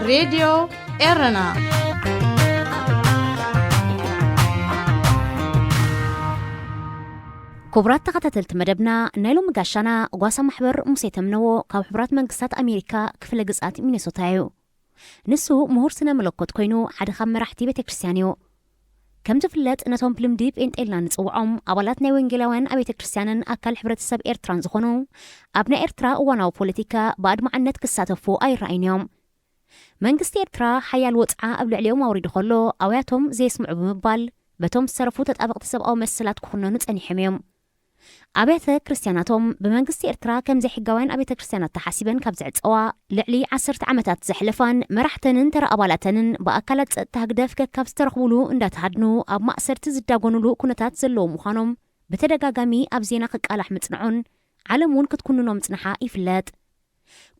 ሬድዮ ኤረና። ክቡራት ተኸታተልቲ መደብና፣ ናይ ሎሚ ጋሻና ጓሳ ማሕበር ሙሴ ተምነዎ ካብ ሕቡራት መንግስታት ኣሜሪካ ክፍለ ግዝኣት ሚኔሶታ እዩ። ንሱ ምሁር ስነ መለኮት ኮይኑ ሓደ ካብ መራሕቲ ቤተ ክርስቲያን እዩ። ከም ዝፍለጥ ነቶም ብልምዲ ጴንጤ ኢልና ንጽውዖም ኣባላት ናይ ወንጌላውያን ኣብያተ ክርስቲያንን ኣካል ሕብረተሰብ ኤርትራን ዝኾኑ ኣብ ናይ ኤርትራ እዋናዊ ፖለቲካ ብኣድማዕነት ክሳተፉ ኣይረኣዩን እዮም። መንግስቲ ኤርትራ ሓያል ወጽዓ ኣብ ልዕሊኦም ኣውሪዱ ከሎ ኣውያቶም ዘየስምዑ ብምባል በቶም ዝተረፉ ተጣበቕቲ ሰብኣዊ መሰላት ክኹነኑ ጸኒሖም እዮም። ኣብያተ ክርስቲያናቶም ብመንግስቲ ኤርትራ ከም ዘይሕጋውያን ኣብያተ ክርስቲያናት ተሓሲበን ካብ ዝዕጸዋ ልዕሊ ዓሰርተ ዓመታት ዘሕለፋን መራሕተንን ተራ ኣባላተንን ብኣካላት ጸጥታ ህግደፍ ከካብ ዝተረኽቡሉ እንዳተሃድኑ ኣብ ማእሰርቲ ዝዳጎኑሉ ኩነታት ዘለዉ ምዃኖም ብተደጋጋሚ ኣብ ዜና ክቃላሕ ምጽንዖን ዓለም እውን ክትኩንኖ ምጽንሓ ይፍለጥ።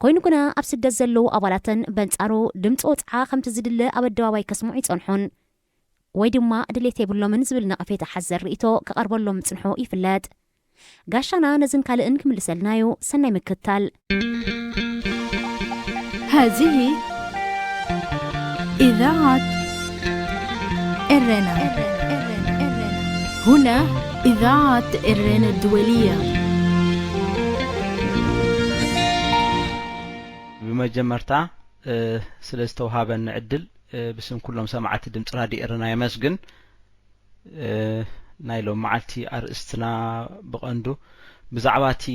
ኮይኑ ግና ኣብ ስደት ዘለዉ ኣባላተን በንጻሩ ድምፂ ወጽዓ ከምቲ ዝድለ ኣብ ኣደባባይ ከስምዑ ይጸንሑን ወይ ድማ ድሌት የብሎምን ዝብል ነቐፌታ ሓዘል ርእይቶ ክቐርበሎም ምጽንሑ ይፍለጥ። ጋሻና ነዝን ካልእን ክምልሰልና እዩ። ሰናይ ምክትታል። هذه إذاعة إرنا. هنا إذاعة إرنا الدولية. ብመጀመርታ ስለ ዝተውሃበኒ ዕድል ብስም ኩሎም ሰማዕቲ ድምፂ ራድዮ ኤረና የመስግን። ናይ ሎም መዓልቲ ኣርእስትና ብቐንዱ ብዛዕባ እቲ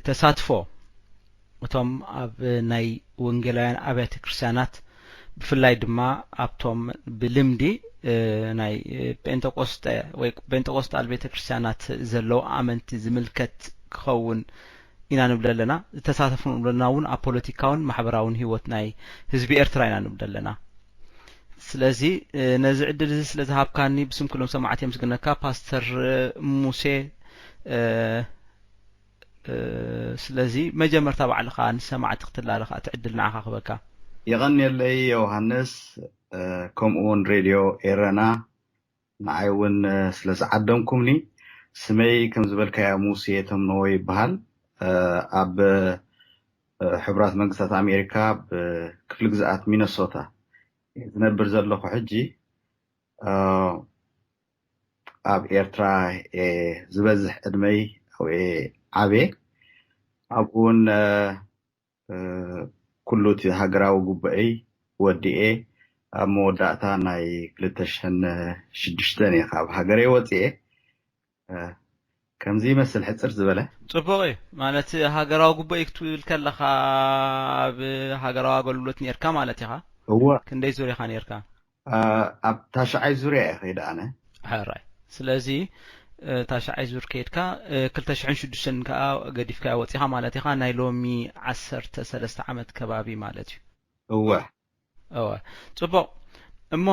ተሳትፎ እቶም ኣብ ናይ ወንጌላውያን ኣብያተ ክርስቲያናት ብፍላይ ድማ ኣብቶም ብልምዲ ናይ ጴንጠቆስጠ ወይ ጴንጠቆስጣል ቤተ ክርስቲያናት ዘለዉ ኣመንቲ ዝምልከት ክኸውን ኢና ንብል ኣለና። ዝተሳተፉ ንብል ኣለና እውን ኣብ ፖለቲካውን ማሕበራውን ህይወት ናይ ህዝቢ ኤርትራ ኢና ንብል ኣለና። ስለዚ ነዚ ዕድል እዚ ስለ ዝሃብካኒ ብስም ኩሎም ሰማዕቲ የምስግነካ። ፓስተር ሙሴ ስለዚ መጀመርታ ባዕልኻ ንሰማዕቲ ክትላለኻ እቲ ዕድል ንዓኻ ክበካ። የቐንየለይ ዮሃንስ፣ ከምኡ እውን ሬድዮ ኤረና ንዓይ እውን ስለ ዝዓደምኩምኒ። ስመይ ከም ዝበልካዮ ሙሴ ተምነዎ ይበሃል። ኣብ ሕቡራት መንግስታት ኣሜሪካ ኣብ ክፍሊ ግዝኣት ሚነሶታ ዝነብር ዘለኹ ሕጂ። ኣብ ኤርትራ እየ ዝበዝሕ ዕድመይ ኣብኡ እየ ዓብየ። ኣብኡ እውን ኩሉ እቲ ሃገራዊ ጉባኤይ ወዲኤ ኣብ መወዳእታ ናይ ክልተ ሽሕን ሽዱሽተን እየ ካብ ሃገረይ ወፂኤ። ከምዚ ይመስል ሕፅር ዝበለ። ፅቡቕ እዩ። ማለት ሃገራዊ ጉባኤ ክትብል ከለኻ ኣብ ሃገራዊ ኣገልግሎት ነርካ ማለት ኢኻ? እወ። ክንደይ ዙር ኢኻ ነርካ? ኣብ ታሽዓይ ዙርያ እየ ከይደ ኣነ። ሕራይ። ስለዚ ታሽዓይ ዙር ከይድካ ክልተ ሽሕን ሽዱሽተን ከዓ ገዲፍካዮ ወፂኻ ማለት ኢኻ። ናይ ሎሚ ዓሰርተ ሰለስተ ዓመት ከባቢ ማለት እዩ። እወ። እወ። ፅቡቕ። እሞ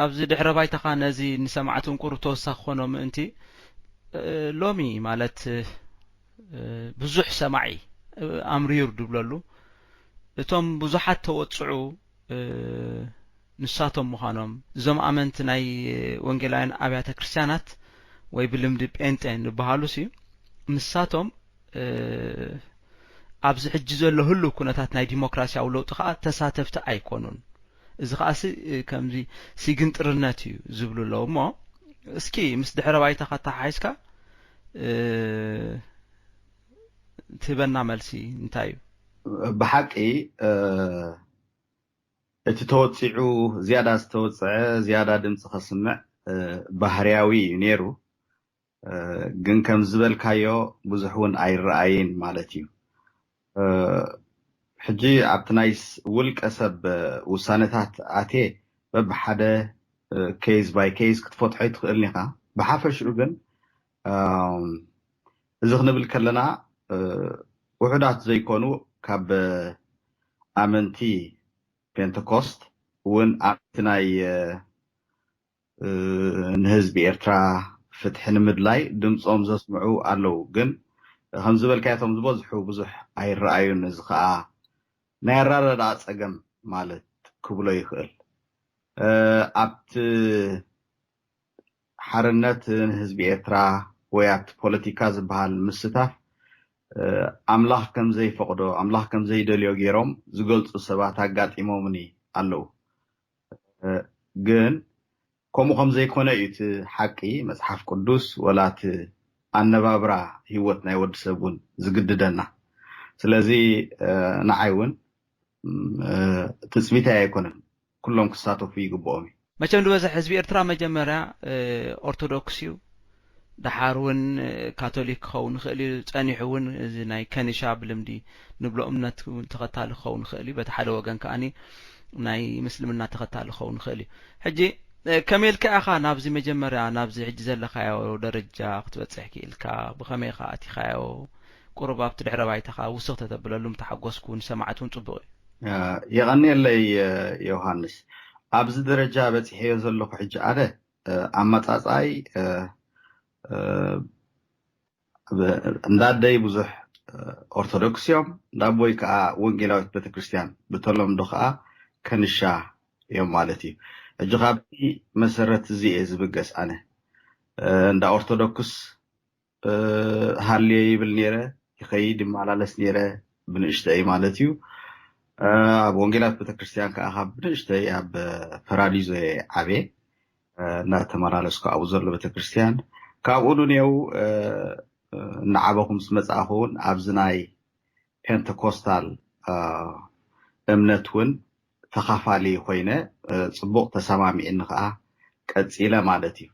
ኣብዚ ድሕረ ባይታኻ ነዚ ንሰማዕቲ እንቁሩ ተወሳኺ ክኾኖ ምእንቲ ሎሚ ማለት ብዙሕ ሰማዒ ኣምሪሩ ድብለሉ እቶም ብዙሓት ተወፅዑ ንሳቶም ምዃኖም እዞም ኣመንቲ ናይ ወንጌላውያን ኣብያተ ክርስቲያናት ወይ ብልምዲ ጴንጤ ንበሃሉ ሲ ንሳቶም ኣብዚ ሕጂ ዘሎ ህሉው ኩነታት ናይ ዲሞክራሲያዊ ለውጢ ከዓ ተሳተፍቲ ኣይኮኑን። እዚ ከዓሲ ከምዚ ሲግንጥርነት እዩ ዝብሉ ኣለዉ እሞ እስኪ ምስ ድሕረ ባይታ ከተሓሒዝካ ትህበና መልሲ እንታይ እዩ? ብሓቂ እቲ ተወፂዑ ዝያዳ ዝተወፅዐ ዝያዳ ድምፂ ከስምዕ ባህርያዊ እዩ ነይሩ። ግን ከም ዝበልካዮ ብዙሕ እውን ኣይረኣይን ማለት እዩ። ሕጂ ኣብቲ ናይ ውልቀ ሰብ ውሳነታት ኣትየ በብሓደ case by case ክትፈትሖ ኣይትኽእልን ኢኻ። ብሓፈሽኡ ግን እዚ ክንብል ከለና ውሑዳት ዘይኮኑ ካብ ኣመንቲ ፔንተኮስት እውን ኣብቲ ናይ ንህዝቢ ኤርትራ ፍትሒ ንምድላይ ድምፆም ዘስምዑ ኣለዉ። ግን ከም ዝበልካዮ እቶም ዝበዝሑ ብዙሕ ኣይረኣዩን። እዚ ከዓ ናይ ኣረዳድኣ ፀገም ማለት ክብሎ ይኽእል። ኣብቲ ሓርነት ንህዝቢ ኤርትራ ወይ ኣብቲ ፖለቲካ ዝበሃል ምስታፍ ኣምላኽ ከም ዘይፈቕዶ ኣምላኽ ከም ዘይደልዮ ገይሮም ዝገልጹ ሰባት ኣጋጢሞምኒ ኣለዉ። ግን ከምኡ ከም ዘይኮነ እዩ እቲ ሓቂ። መጽሓፍ ቅዱስ ወላ እቲ ኣነባብራ ህይወት ናይ ወዲ ሰብ እውን ዝግድደና። ስለዚ ንዓይ እውን ትጽቢታይ ኣይኮነን፣ ኩሎም ክሳተፉ ይግብኦም እዩ። መቸም ዝበዝሕ ህዝቢ ኤርትራ መጀመርያ ኦርቶዶክስ እዩ። ደሓር እውን ካቶሊክ ክኸውን ይኽእል እዩ። ጸኒሑ እውን እዚ ናይ ከኒሻ ብልምዲ ንብሎ እምነት እውን ተኸታሊ ክኸውን ይኽእል እዩ። በቲ ሓደ ወገን ከዓኒ ናይ ምስልምና ተኸታሊ ክኸውን ይኽእል እዩ። ሕጂ ከመይ ኢልካ ኢኻ ናብዚ መጀመርያ ናብዚ ሕጂ ዘለኻዮ ደረጃ ክትበጽሕ ክኢልካ? ብኸመይ ኢኻ ኣቲኻዮ? ቁሩብ ኣብቲ ድሕረ ባይታኻ ውስኽ ተተብለሉ ምተሓጎስኩ፣ ንሰማዕቲ እውን ጽቡቕ እዩ። የቐንየለይ ዮሃንስ። ኣብዚ ደረጃ በጺሐዮ ዘለኹ ሕጂ ኣነ ኣመጻጽኣይ እንዳደይ ብዙሕ ኦርቶዶክስ እዮም፣ እንዳቦይ ከዓ ወንጌላዊት ቤተክርስትያን፣ ብተለምዶ ከዓ ከንሻ እዮም ማለት እዩ። ሕጂ ካብቲ መሰረት እዚ እየ ዝብገስ። ኣነ እንዳ ኦርቶዶክስ ሃልየ ይብል ነይረ፣ ይኸይድ ይመላለስ ነይረ ብንእሽተይ ማለት እዩ። ኣብ ወንጌላዊት ቤተክርስትያን ከዓ ካብ ብንእሽተይ ኣብ ፓራዲዞ እየ ዓብየ። እናተመላለስኩ ኣብኡ ዘሎ ቤተክርስትያን። ካብኡ ንኔው እናዓበኹ ምስ መጻእኹ እውን ኣብዚ ናይ ፔንተኮስታል እምነት እውን ተኻፋሊ ኮይነ፣ ጽቡቕ ተሰማሚዕኒ ከዓ ቀጺለ ማለት እዩ።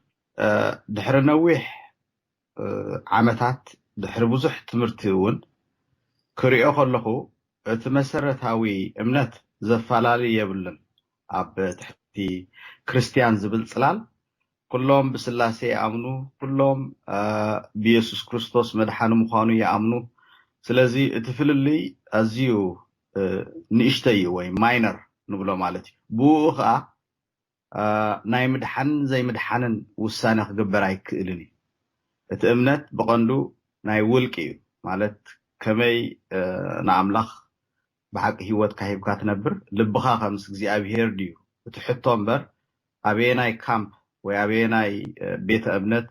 ድሕሪ ነዊሕ ዓመታት፣ ድሕሪ ብዙሕ ትምህርቲ እውን ክሪኦ ከለኹ፣ እቲ መሰረታዊ እምነት ዘፈላለይ የብሉን። ኣብ ትሕቲ ክርስትያን ዝብል ጽላል ኩሎም ብስላሴ ይኣምኑ፣ ኩሎም ብየሱስ ክርስቶስ መድሓኒ ምዃኑ ይኣምኑ። ስለዚ እቲ ፍልልይ ኣዝዩ ንእሽተይ እዩ፣ ወይ ማይነር ንብሎ ማለት እዩ። ብኡ ኸኣ ናይ ምድሓንን ዘይምድሓንን ውሳነ ክግበር ኣይክእልን እዩ። እቲ እምነት ብቐንዱ ናይ ውልቂ እዩ፣ ማለት ከመይ ንኣምላኽ ብሓቂ ህይወትካ ሂብካ ትነብር፣ ልብኻ ከምስ እግዚኣብሄር ድዩ? እቲ ሕቶ እምበር ኣበየናይ ካምፕ ወይ ኣበየናይ ቤተ እምነት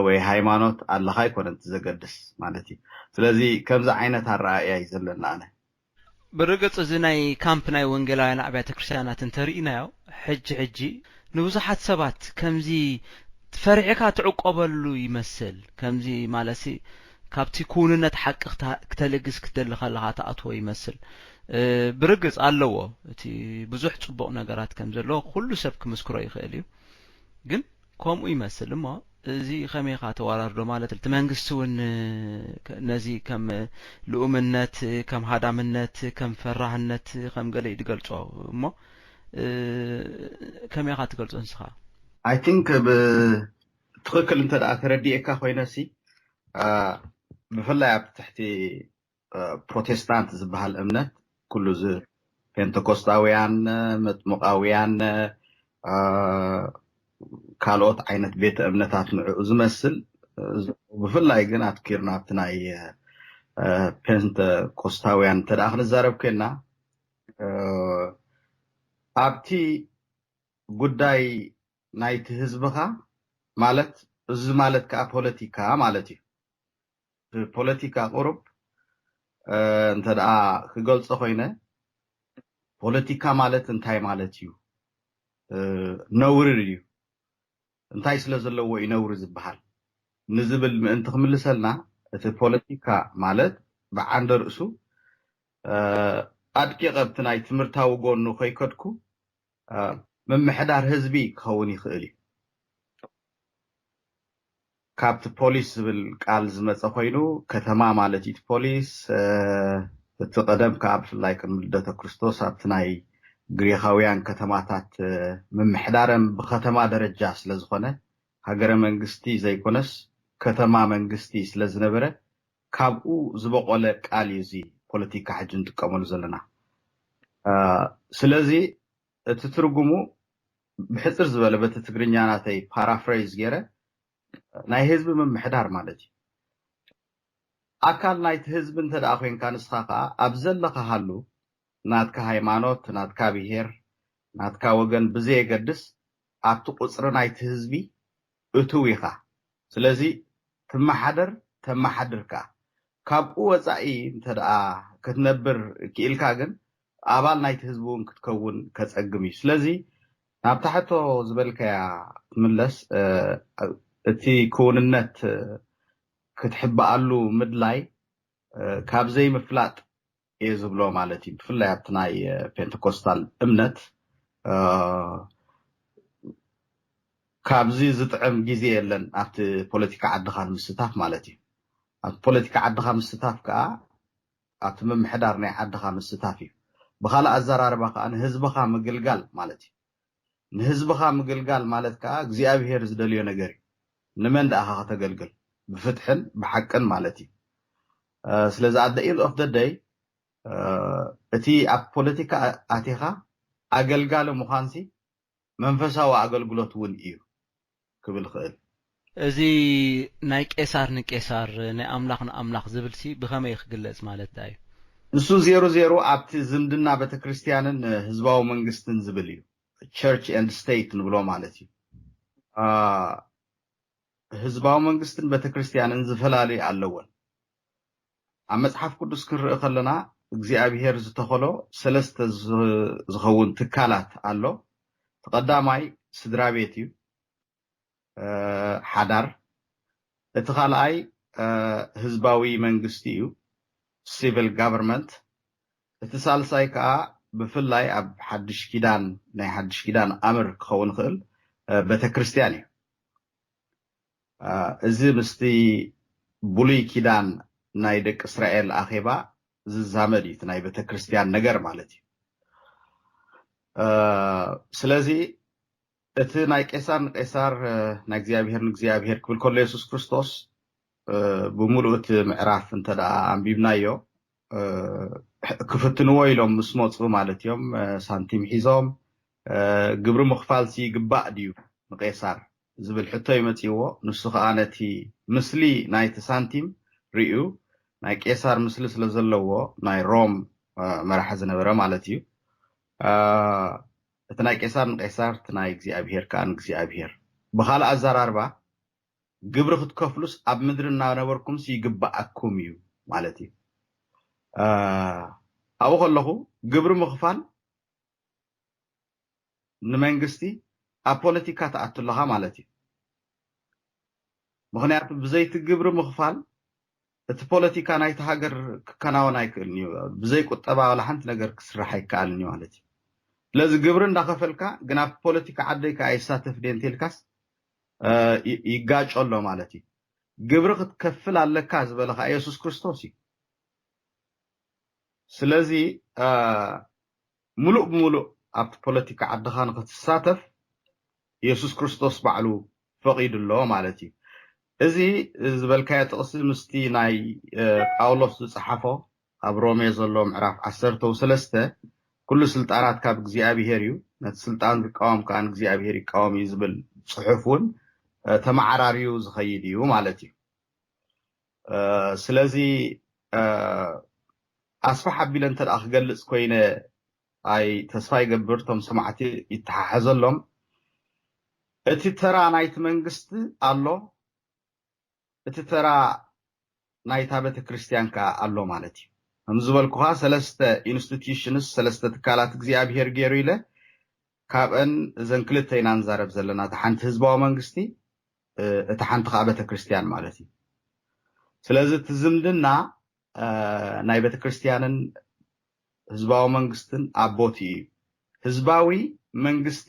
ወይ ሃይማኖት ኣለኻ ኣይኮነን እቲ ዘገድስ ማለት እዩ። ስለዚ ከምዚ ዓይነት ኣረኣእያ እዩ ዘለና ኣነ። ብርግጽ እዚ ናይ ካምፕ ናይ ወንጌላውያን ኣብያተ ክርስትያናት እንተርኢናዮ፣ ሕጂ ሕጂ ንብዙሓት ሰባት ከምዚ ፈሪሕካ ትዕቆበሉ ይመስል። ከምዚ ማለትሲ ካብቲ ክውንነት ሓቂ ክተልግስ ክትደሊ ከለኻ ትኣትዎ ይመስል። ብርግጽ ኣለዎ፣ እቲ ብዙሕ ጽቡቕ ነገራት ከም ዘለዎ ኩሉ ሰብ ክምስክሮ ይኽእል እዩ። ግን ከምኡ ይመስል እሞ፣ እዚ ከመይ ኢኻ ተወራርዶ ማለት እቲ መንግስቲ እውን ነዚ ከም ልኡምነት፣ ከም ሃዳምነት፣ ከም ፈራህነት ከም ገለ እዩ ዝገልጾ እሞ፣ ከመይ ኢኻ ትገልጾ ንስኻ? I think ብትኽክል እንተ ደኣ ተረዲኤካ ኮይነ ሲ ብፍላይ ኣብ ትሕቲ ፕሮቴስታንት ዝበሃል እምነት ኩሉ እዚ ፔንተኮስታውያን፣ መጥምቃውያን፣ ካልኦት ዓይነት ቤተ እምነታት ንዕኡ ዝመስል፣ ብፍላይ ግን ኣትኪርና ኣብቲ ናይ ፔንተኮስታውያን እንተ ደኣ ክንዛረብ ኮይና፣ ኣብቲ ጉዳይ ናይቲ ህዝብኻ ማለት፣ እዚ ማለት ከዓ ፖለቲካ ማለት እዩ። ፖለቲካ ቁሩብ እንተ ደኣ ክገልጾ ኮይነ፣ ፖለቲካ ማለት እንታይ ማለት እዩ? ነውሪ ድዩ? እንታይ ስለ ዘለዎ እዩ ነውሪ ዝበሃል ንዝብል ምእንቲ ክምልሰልና፣ እቲ ፖለቲካ ማለት ብዓንደ ርእሱ ኣድቂቐ ኣብቲ ናይ ትምህርታዊ ጎኑ ከይከድኩ ምምሕዳር ህዝቢ ክኸውን ይኽእል እዩ። ካብቲ ፖሊስ ዝብል ቃል ዝመጸ ኮይኑ፣ ከተማ ማለት እዩ እቲ ፖሊስ። እቲ ቀደም ከዓ ብፍላይ ቅድሚ ልደተ ክርስቶስ ኣብቲ ናይ ግሪኻውያን ከተማታት ምምሕዳረን ብከተማ ደረጃ ስለ ዝኾነ፣ ሃገረ መንግስቲ ዘይኮነስ ከተማ መንግስቲ ስለ ዝነበረ፣ ካብኡ ዝበቆለ ቃል እዩ እዚ ፖለቲካ ሕጂ ንጥቀመሉ ዘለና። ስለዚ እቲ ትርጉሙ ብሕጽር ዝበለ በቲ ትግርኛ ናተይ ፓራፍሬዝ ገይረ ናይ ህዝቢ ምምሕዳር ማለት እዩ። ኣካል ናይቲ ህዝቢ እንተ ደኣ ኮይንካ ንስኻ ከኣ ኣብ ዘለኻ ሃሉ ናትካ ሃይማኖት፣ ናትካ ብሄር፣ ናትካ ወገን ብዘየገድስ ኣብቲ ቁጽሪ ናይቲ ህዝቢ እትው ኢኻ። ስለዚ ትመሓደር፣ ተመሓድር ከኣ። ካብኡ ወፃኢ እንተ ደኣ ክትነብር ክኢልካ ግን ኣባል ናይቲ ህዝቢ እውን ክትከውን ከፀግም እዩ። ስለዚ ናብታ ሕቶ ዝበልካያ ትምለስ፣ እቲ ክውንነት ክትሕበኣሉ ምድላይ ካብ ዘይምፍላጥ እየ ዝብሎ ማለት እዩ። ብፍላይ ኣብቲ ናይ ፔንቴኮስታል እምነት ካብዚ ዝጥዕም ግዜ የለን ኣብቲ ፖለቲካ ዓድኻ ንምስታፍ ማለት እዩ። ኣብቲ ፖለቲካ ዓድኻ ምስታፍ ከዓ ኣብቲ ምምሕዳር ናይ ዓድኻ ምስታፍ እዩ። ብኻልእ ኣዘራርባ ከዓ ንህዝብኻ ምግልጋል ማለት እዩ። ንህዝብኻ ምግልጋል ማለት ከዓ እግዚኣብሄር ዝደልዮ ነገር እዩ። ንመን ደኣ ከተገልግል? ብፍትሕን ብሓቅን ማለት እዩ። ስለዚ at the end of the day እቲ ኣብ ፖለቲካ ኣቲኻ ኣገልጋሊ ምዃንሲ መንፈሳዊ ኣገልግሎት እውን እዩ ክብል ክእል። እዚ ናይ ቄሳር ንቄሳር ናይ ኣምላኽ ንኣምላኽ ዝብል ሲ ብኸመይ ክግለጽ ማለት እዩ? ንሱ ዜሮ ዜሮ ኣብቲ ዝምድና ቤተክርስትያንን ህዝባዊ መንግስትን ዝብል እዩ። Church and state ንብሎ ማለት እዩ። ህዝባዊ መንግስትን ቤተክርስትያንን ዝፈላለዩ ኣለወን። ኣብ መጽሓፍ ቅዱስ ክንርኢ ከለና እግዚኣብሄር ዝተኸሎ ሰለስተ ዝኸውን ትካላት ኣሎ። እቲ ቀዳማይ ስድራ ቤት እዩ፣ ሓዳር። እቲ ካልኣይ ህዝባዊ መንግስቲ እዩ፣ civil government። እቲ ሳልሳይ ከዓ ብፍላይ ኣብ ሓድሽ ኪዳን፣ ናይ ሓድሽ ኪዳን ኣምር ክኸውን ይኽእል፣ ቤተክርስትያን እዩ። እዚ ምስቲ ብሉይ ኪዳን ናይ ደቂ እስራኤል ኣኼባ ዝዛመድ እዩ፣ እቲ ናይ ቤተክርስትያን ነገር ማለት እዩ። ስለዚ እቲ ናይ ቄሳር ንቄሳር፣ ናይ እግዚኣብሄር ንእግዚኣብሄር ክብል ከሎ የሱስ ክርስቶስ፣ ብምሉእ እቲ ምዕራፍ እንተ ደኣ ኣንቢብናዮ፣ ክፍትንዎ ኢሎም ምስ መፁ ማለት እዮም፣ ሳንቲም ሒዞም፣ ግብሪ ምኽፋልሲ ይግባእ ድዩ ንቄሳር ዝብል ሕቶ ይመፅዎ። ንሱ ከዓ ነቲ ምስሊ ናይቲ ሳንቲም ርእዩ፣ ናይ ቄሳር ምስሊ ስለ ዘለዎ፣ ናይ ሮም መራሒ ዝነበረ ማለት እዩ፣ እቲ ናይ ቄሳር ንቄሳር፣ እቲ ናይ እግዚኣብሄር ከዓ ንእግዚኣብሄር። ብኻልእ ኣዘራርባ፣ ግብሪ ክትከፍሉስ ኣብ ምድሪ እናነበርኩምስ ይግባኣኩም እዩ ማለት እዩ። ኣብኡ ከለኹ ግብሪ ምኽፋል ንመንግስቲ ኣብ ፖለቲካ ትኣቱ ኣለኻ ማለት እዩ። ምኽንያቱ ብዘይቲ ግብሪ ምኽፋል እቲ ፖለቲካ ናይቲ ሃገር ክከናወን ኣይክእልን እዩ። ብዘይ ቁጠባ ዋላ ሓንቲ ነገር ክስራሕ ኣይከኣልን እዩ ማለት እዩ። ስለዚ ግብሪ እንዳኸፈልካ ግን ኣብ ፖለቲካ ዓደይ ከዓ ይሳተፍ ድየ እንተኢልካስ ይጋጮ ኣሎ ማለት እዩ። ግብሪ ክትከፍል ኣለካ ዝበለ ከዓ የሱስ ክርስቶስ እዩ። ስለዚ ሙሉእ ብሙሉእ ኣብቲ ፖለቲካ ዓድኻ ንክትሳተፍ የሱስ ክርስቶስ ባዕሉ ፈቒዱ ኣሎ ማለት እዩ። እዚ ዝበልካዮ ጥቕሲ ምስቲ ናይ ጳውሎስ ዝጸሓፎ ኣብ ሮሜ ዘሎ ምዕራፍ ዓሰርተ ሰለስተ ኩሉ ስልጣናት ካብ እግዚኣብሄር እዩ፣ ነቲ ስልጣን ዝቃወም ከዓ ንእግዚኣብሄር ይቃወም እዩ ዝብል ጽሑፍ እውን ተመዓራርዩ ዝኸይድ እዩ ማለት እዩ። ስለዚ ኣስፋሕ ኣቢለ እንተ ክገልፅ ኮይነ ኣይ ተስፋ ይገብር ቶም ሰማዕቲ ይተሓሓዘሎም። እቲ ተራ ናይቲ መንግስቲ ኣሎ፣ እቲ ተራ ናይታ ቤተክርስትያን ከዓ ኣሎ ማለት እዩ። ከም ዝበልኩኻ ሰለስተ institutions፣ ሰለስተ ትካላት እግዚኣብሄር ገይሩ ኢለ ካብአን እዘን ክልተ ኢና ንዛረብ ዘለና። እቲ ሓንቲ ህዝባዊ መንግስቲ፣ እቲ ሓንቲ ከዓ ቤተክርስትያን ማለት እዩ። ስለዚ እቲ ዝምድና ናይ ቤተክርስትያንን ህዝባዊ መንግስትን ኣብ ቦትኡ እዩ። ህዝባዊ መንግስቲ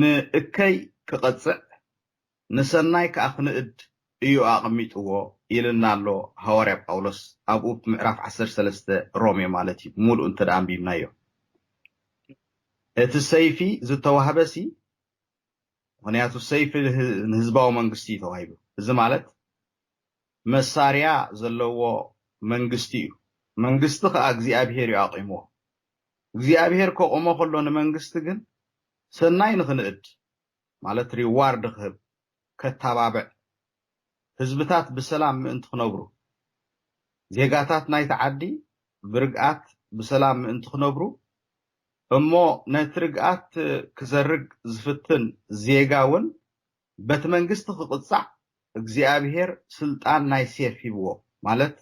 ንእከይ ክቐፅዕ ንሰናይ ከዓ ክንእድ እዩ ኣቐሚጥዎ ኢልና ኣሎ ሃዋርያ ጳውሎስ ኣብኡ ምዕራፍ ዓሰርተ ሰለስተ ሮሜ ማለት እዩ። ሙሉእ እንተ ደኣ ኣንቢብናዮ እቲ ሰይፊ ዝተዋህበሲ ምኽንያቱ ሰይፊ ንህዝባዊ መንግስቲ እዩ ተዋሂቡ። እዚ ማለት መሳርያ ዘለዎ መንግስቲ እዩ። መንግስቲ ከዓ እግዚኣብሄር እዩ ኣቂምዎ። እግዚኣብሄር ከቑሞ ከሎ ንመንግስቲ ግን ሰናይ ንክንእድ ማለት ሪዋርድ ክህብ፣ ከተባብዕ፣ ህዝብታት ብሰላም ምእንቲ ክነብሩ፣ ዜጋታት ናይቲ ዓዲ ብርግኣት ብሰላም ምእንቲ ክነብሩ እሞ ነቲ ርግኣት ክዘርግ ዝፍትን ዜጋ እውን በቲ መንግስቲ ክቕፃዕ እግዚኣብሔር ስልጣን ናይ ሴፍ ሂብዎ ማለት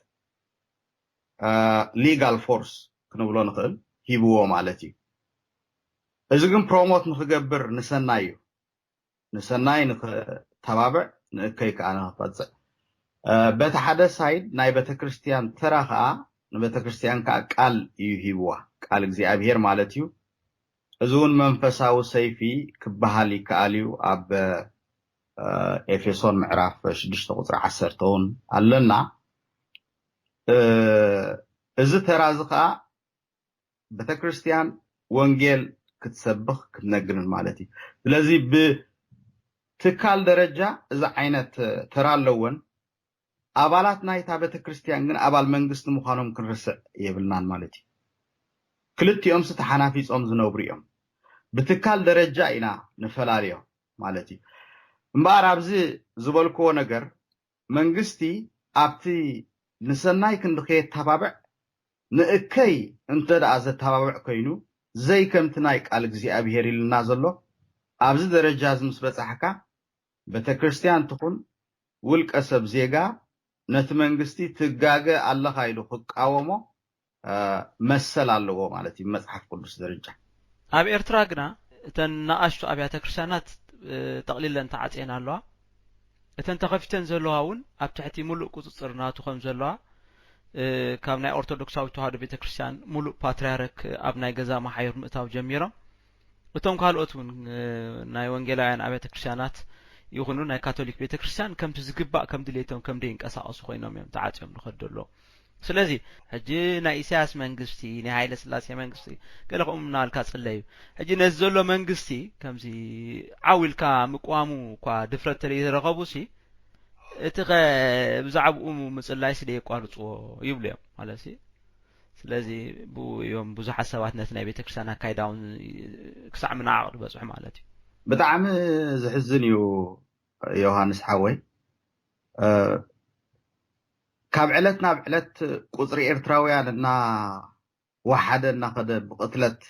legal force ክንብሎ ንኽእል ሂብዎ ማለት እዩ። እዚ ግን promote ንኽገብር ንሰናይ እዩ። ንሰናይ ንኽተባብዕ ንእከይ ከዓ ንኽፈፅዕ በቲ ሓደ side ናይ ቤተክርስትያን ተራ ከዓ ንቤተክርስትያን ከዓ ቃል እዩ ሂብዋ ቃል እግዚኣብሔር ማለት እዩ። እዚ እውን መንፈሳዊ ሰይፊ ክበሃል ይከኣል እዩ። ኣብ ኤፌሶን ምዕራፍ ሽዱሽተ ቁፅሪ ዓሰርተ እውን ኣለና። እዚ ተራ እዚ ከዓ ቤተክርስትያን ወንጌል ክትሰብኽ ክትነግርን ማለት እዩ። ስለዚ ብትካል ደረጃ እዚ ዓይነት ተራ ኣለወን። ኣባላት ናይታ ቤተክርስትያን ግን ኣባል መንግስቲ ምዃኖም ክንርስዕ የብልናን ማለት እዩ። ክልቲኦም ሲ ተሓናፊጾም ዝነብሩ እዮም። ብትካል ደረጃ ኢና ንፈላልዮም ማለት እዩ። እምበኣር ኣብዚ ዝበልክዎ ነገር መንግስቲ ኣብቲ ንሰናይ ክንዲ ከየተባብዕ ንእከይ እንተ ደኣ ዘተባብዕ ኮይኑ ዘይከምቲ ናይ ቃል እግዚኣብሔር ኢልና ዘሎ ኣብዚ ደረጃ እዚ ምስ በጻሕካ ቤተክርስትያን ትኹን ውልቀ ሰብ ዜጋ ነቲ መንግስቲ ትጋገ ኣለኻ ኢሉ ክቃወሞ መሰል ኣለዎ ማለት እዩ መጽሓፍ ቅዱስ ደረጃ። ኣብ ኤርትራ ግና እተን ናኣሽቱ ኣብያተ ክርስቲያናት ጠቕሊለን ተዓጽየን ኣለዋ። እተን ተኸፊተን ዘለዋ እውን ኣብ ትሕቲ ሙሉእ ቁፅፅር ናቱ ከም ዘለዋ ካብ ናይ ኦርቶዶክሳዊት ተዋህዶ ቤተክርስትያን ሙሉእ ፓትርያርክ ኣብ ናይ ገዛ መሓዩር ምእታው ጀሚሮም እቶም ካልኦት እውን ናይ ወንጌላውያን ኣብያተ ክርስቲያናት ይኹኑ ናይ ካቶሊክ ቤተክርስትያን ከምቲ ዝግባእ ከም ድሌቶም ከም ደይንቀሳቀሱ ኮይኖም እዮም ተዓፅዮም ንኸዱ ኣለዉ። ስለዚ ሕጂ ናይ ኢሳያስ መንግስቲ ናይ ሃይለ ስላሴ መንግስቲ ገለ ከምኡ እናልካ ፅለዩ ሕጂ ነዚ ዘሎ መንግስቲ ከምዚ ዓው ኢልካ ምቅዋሙ እኳ ድፍረት ተለይ ዝረኸቡ ሲ እቲ ኸ ብዛዕባኡ ምፅላይ ስለ የቋርፅዎ ይብሉ እዮም ማለት ሲ ስለዚ ብኡ እዮም ብዙሓት ሰባት ነቲ ናይ ቤተክርስትያን ኣካይዳውን ክሳዕ ምናቕ ዝበፅሑ ማለት እዩ። ብጣዕሚ ዝሕዝን እዩ ዮሃንስ ሓወይ። ካብ ዕለት ናብ ዕለት ቁፅሪ ኤርትራውያን እናወሓደ እናኸደ ብቕትለት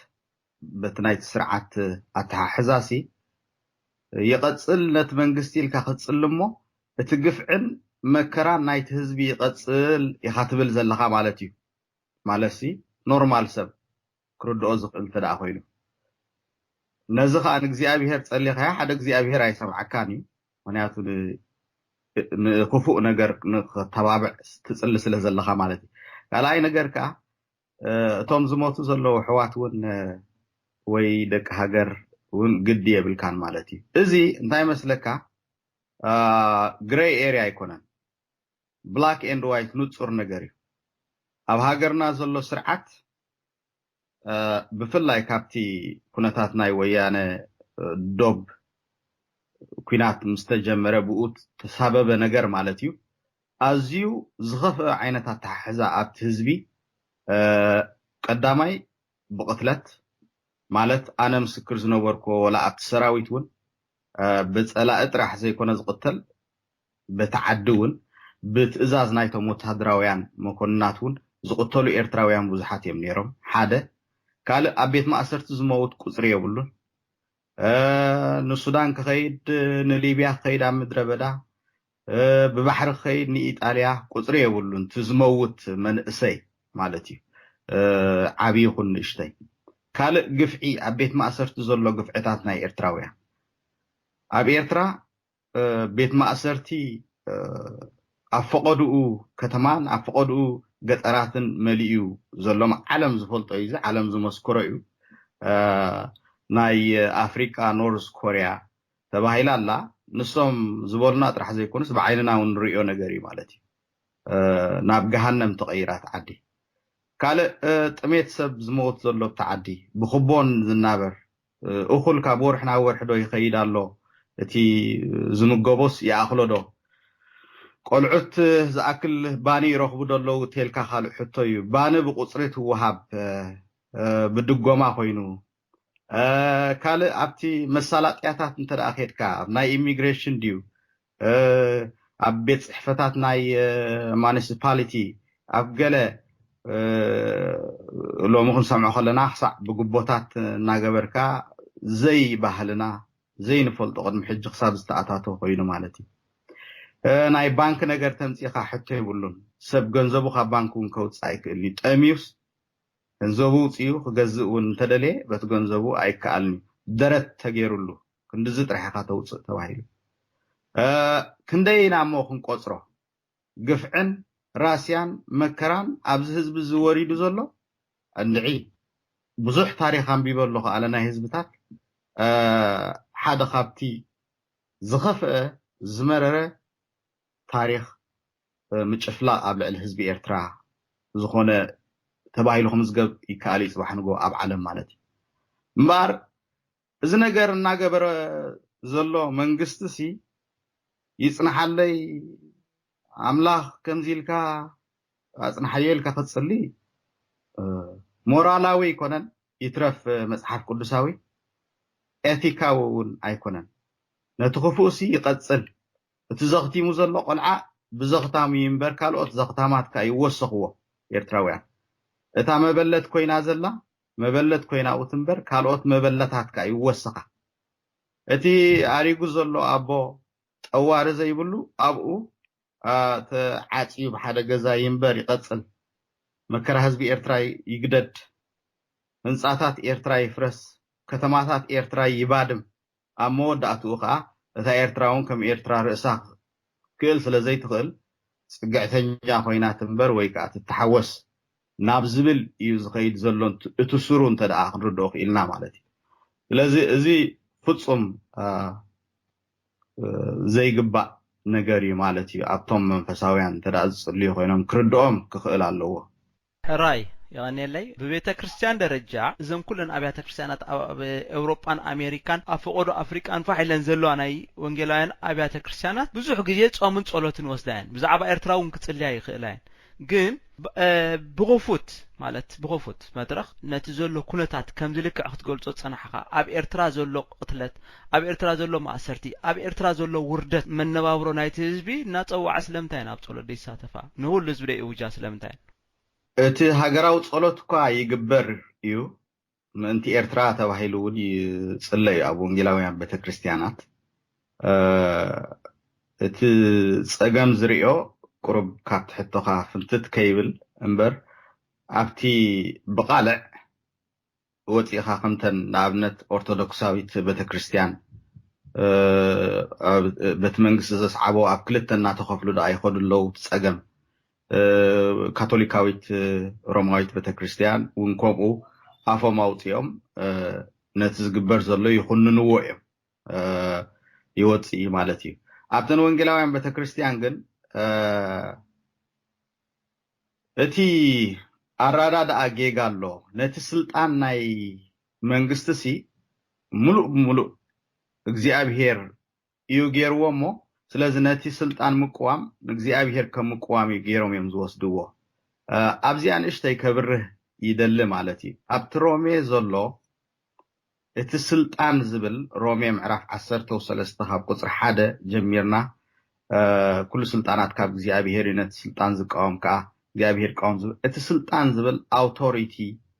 በቲ ናይቲ ስርዓት ኣተሓሕዛሲ ይቐፅል ነቲ መንግስቲ ኢልካ ክትፅል እሞ እቲ ግፍዕን መከራን ናይቲ ህዝቢ ይቐፅል ኢኻ ትብል ዘለኻ ማለት እዩ። ማለትሲ ኖርማል ሰብ ክርድኦ ዝኽእል እንተ ደኣ ኮይኑ ነዚ ከዓ ንእግዚኣብሄር ጸሊኻዮ ሓደ እግዚኣብሄር ኣይሰምዓካን እዩ። ምክንያቱ ንክፉእ ነገር ንክተባብዕ ትጽሊ ስለ ዘለኻ ማለት እዩ። ካልኣይ ነገር ከዓ እቶም ዝሞቱ ዘለዉ ኣሕዋት እውን ወይ ደቂ ሃገር እውን ግዲ የብልካን ማለት እዩ። እዚ እንታይ መስለካ ግረይ ኤርያ ኣይኮነን። ብላክ ኤንድ ዋይት ንጹር ነገር እዩ። ኣብ ሃገርና ዘሎ ስርዓት ብፍላይ ካብቲ ኩነታት ናይ ወያነ ዶብ ኩናት ምስ ተጀመረ ብኡ ተሳበበ ነገር ማለት እዩ ኣዝዩ ዝኸፍአ ዓይነት ኣተሓሕዛ ኣብቲ ህዝቢ ቀዳማይ ብቕትለት ማለት ኣነ ምስክር ዝነበርኩዎ ወላ ኣብቲ ሰራዊት እውን ብፀላኢ ጥራሕ ዘይኮነ ዝቕተል በቲ ዓዲ እውን ብትእዛዝ ናይቶም ወታደራውያን መኮንናት እውን ዝቕተሉ ኤርትራውያን ብዙሓት እዮም ነይሮም ሓደ ካልእ ኣብ ቤት ማእሰርቲ ዝመውት ቁፅሪ የብሉን ንሱዳን ክኸይድ ንሊብያ ክኸይድ ኣብ ምድረ በዳ ብባሕሪ ክኸይድ ንኢጣልያ ቁፅሪ የብሉን እቲ ዝመውት መንእሰይ ማለት እዩ ዓብዪ ይኹን ንእሽተይ ካልእ ግፍዒ ኣብ ቤት ማእሰርቲ ዘሎ ግፍዕታት ናይ ኤርትራውያን ኣብ ኤርትራ ቤት ማእሰርቲ ኣብ ፈቐድኡ ከተማን ኣብ ፈቐድኡ ገጠራትን መሊኡ ዘሎ ዓለም ዝፈልጦ እዩ ዓለም ዝመስክሮ እዩ ናይ ኣፍሪቃ ኖርዝ ኮርያ ተባሂላ ኣላ ንሶም ዝበሉና ጥራሕ ዘይኮኑስ ብዓይንና እውን ንሪኦ ነገር እዩ ማለት እዩ ናብ ገሃነም ተቐይራት ዓዲ ካልእ ጥሜት ሰብ ዝመውት ዘሎ ብቲ ዓዲ ብክቦን ዝናበር እኹል ካብ ወርሒ ናብ ወርሒ ዶ ይኸይድ ኣሎ እቲ ዝምገቦስ ይኣኽሎ ዶ ቆልዑት ዝኣክል ባኒ ይረኽቡ ዶ ኣለዉ ተልካ ካልእ ሕቶ እዩ ባኒ ብቁፅሪ ትወሃብ ብድጎማ ኮይኑ ካልእ ኣብቲ መሳላጥያታት እንተ ደኣ ከድካ ኣብ ናይ ኢሚግሬሽን ድዩ ኣብ ቤት ፅሕፈታት ናይ ማኒሲፓሊቲ ኣብ ገለ ሎሚ ክንሰምዖ ከለና ክሳዕ ብግቦታት እናገበርካ ዘይባህልና ዘይንፈልጦ ቅድሚ ሕጂ ክሳብ ዝተኣታተወ ኮይኑ ማለት እዩ እ፣ ናይ ባንክ ነገር ተምፂኻ ሕቶ የብሉን። ሰብ ገንዘቡ ካብ ባንክ እውን ከውፅእ ኣይክእልን እዩ። ጠምዩስ ገንዘቡ ውፅኡ ክገዝእ እውን እንተደለየ በቲ ገንዘቡ ኣይከኣልን እዩ። ደረት ተገይሩሉ ክንድዚ ጥራሕ ኢኻ ተውፅእ ተባሂሉ። እ፣ ክንደይ ኢና እሞ ክንቆፅሮ? ግፍዕን ራስያን መከራን ኣብዚ ህዝቢ እዚ ወሪዱ ዘሎ እንድዒ። ብዙሕ ታሪኽ ኣንቢበ ኣለኹ ኣለ ናይ ህዝብታት። እ፣ ሓደ ካብቲ ዝኸፍአ ዝመረረ ታሪኽ፣ እ፣ ምጭፍላቕ ኣብ ልዕሊ ህዝቢ ኤርትራ ዝኾነ ተባሂሉ ክምዝገብ ይከኣል እዩ፣ ጽባሕ ንጎ ኣብ ዓለም ማለት እዩ። እምበኣር እዚ ነገር እናገበረ ዘሎ መንግስቲ ሲ ይጽንሓለይ፣ ኣምላኽ ከምዚ ኢልካ ኣጽንሓዮ ኢልካ ክትጽሊ፣ እ፣ ሞራላዊ ኣይኮነን፣ ይትረፍ መጽሓፍ ቅዱሳዊ፣ ኤቲካዊ እውን ኣይኮነን። ነቲ ክፉእ ሲ ይቐጽል። እቲ ዘኽቲሙ ዘሎ ቆልዓ ብዘኽታሙ እዩ እምበር ካልኦት ዘኽታማት ከኣ ይወሰኽዎ ኤርትራውያን። እታ መበለት ኮይና ዘላ መበለት ኮይና ትንበር ካልኦት መበለታት ከኣ ይወሰኻ። እቲ ኣሪጉ ዘሎ ኣቦ ጠዋሪ ዘይብሉ ኣብኡ፣ አ፣ ተዓጽዩ ብሓደ ገዛ ይንበር ይቐጽል። መከራ ህዝቢ ኤርትራ ይግደድ። ህንጻታት ኤርትራ ይፍረስ። ከተማታት ኤርትራ ይባድም። ኣብ መወዳእትኡ ከኣ እታ ኤርትራ እውን ከም ኤርትራ ርእሳ ክእል ስለ ዘይትኽእል ጽግዕተኛ ኮይና ትንበር ወይ ከኣ ትተሓወስ ናብ ዝብል እዩ ዝኸይድ ዘሎ። እቲ ስሩ እንተ ደኣ ክንርድኦ ክኢልና ማለት እዩ። ስለዚ እዚ ፍጹም፣ አ፣ ዘይግባእ ነገር እዩ ማለት እዩ። ኣብቶም መንፈሳውያን እንተ ደኣ ዝጽልዩ ኮይኖም ክርድኦም ክኽእል ኣለዎ። ሕራይ የቐንየለይ። ብቤተ ክርስቲያን ደረጃ እዘን ኩለን ኣብያተ ክርስቲያናት ኣብ፣ ኣብ ኤውሮጳን ኣሜሪካን ኣብ ፈቐዶ ኣፍሪቃን ፋሕ ኢለን ዘለዋ ናይ ወንጌላውያን ኣብያተ ክርስቲያናት ብዙሕ ግዜ ጾምን ጸሎትን ወስዳ እየን። ብዛዕባ ኤርትራ እውን ክጽልያ ይኽእላ እየን። ግን ብ-፣ እ፣ ብኽፉት ማለት ብኽፉት መድረኽ ነቲ ዘሎ ኩነታት ከምዚ ልክዕ ክትገልጾ ዝጸናሕኻ፣ ኣብ ኤርትራ ዘሎ ቅትለት፣ ኣብ ኤርትራ ዘሎ ማእሰርቲ፣ ኣብ ኤርትራ ዘሎ ውርደት መነባብሮ ናይቲ ህዝቢ እናጸዋዐ ስለምንታይ ናብ ጸሎት ዘይሳተፋ? ንኹሉ ህዝቢ ደይእውጃ ስለምንታይ? እቲ ሃገራዊ ጸሎት እኳ ይግበር እዩ፣ ምእንቲ ኤርትራ ተባሂሉ እውን ይጽለ እዩ ኣብ ወንጌላውያን ቤተክርስትያናት። እ፣ እቲ ጸገም ዝርእዮ ቁሩብ ካብቲ ሕቶኻ ፍንትት ከይብል እምበር፣ ኣብቲ ብቓልዕ ወጺእኻ ከምተን ንኣብነት ኦርቶዶክሳዊት ቤተክርስትያን፣ እ፣ ኣብ፣ በቲ መንግስቲ ዘስዓቦ ኣብ ክልተ እናተኸፍሉ ደኣ ይኸዱ ኣለዉ። እቲ ጸገም፣ እ፣ ካቶሊካዊት፣ እ፣ ሮማዊት ቤተክርስትያን እውን ከምኡ ኣፎም ኣውጺኦም፣ እ፣ ነቲ ዝግበር ዘሎ ይኹንንዎ እዮም። እ፣ ይወጽእ እዩ ማለት እዩ። ኣብተን ወንጌላውያን ቤተክርስትያን ግን፣ እ፣ እቲ ኣረዳድኣ ጌጋ ኣሎ። ነቲ ስልጣን ናይ መንግስቲ ሲ ምሉእ ብምሉእ እግዚኣብሄር እዩ ገይርዎ እሞ፣ ስለዚ ነቲ ስልጣን ምቅዋም ንእግዚኣብሄር ከም ምቅዋም እዩ ገይሮም እዮም ዝወስድዎ። እ፣ ኣብዚኣ ንእሽተይ ከብርህ ይደሊ ማለት እዩ። ኣብቲ ሮሜ ዘሎ እቲ ስልጣን ዝብል ሮሜ ምዕራፍ ዓሰርተ ሰለስተ ካብ ቁጽሪ ሓደ ጀሚርና፣ እ፣ ኩሉ ስልጣናት ካብ እግዚኣብሄር እዩ፣ ነቲ ስልጣን ዝቃወም ከኣ እግዚኣብሄር ይቃወም ዝብል፣ እቲ ስልጣን ዝብል ኣውቶሪቲ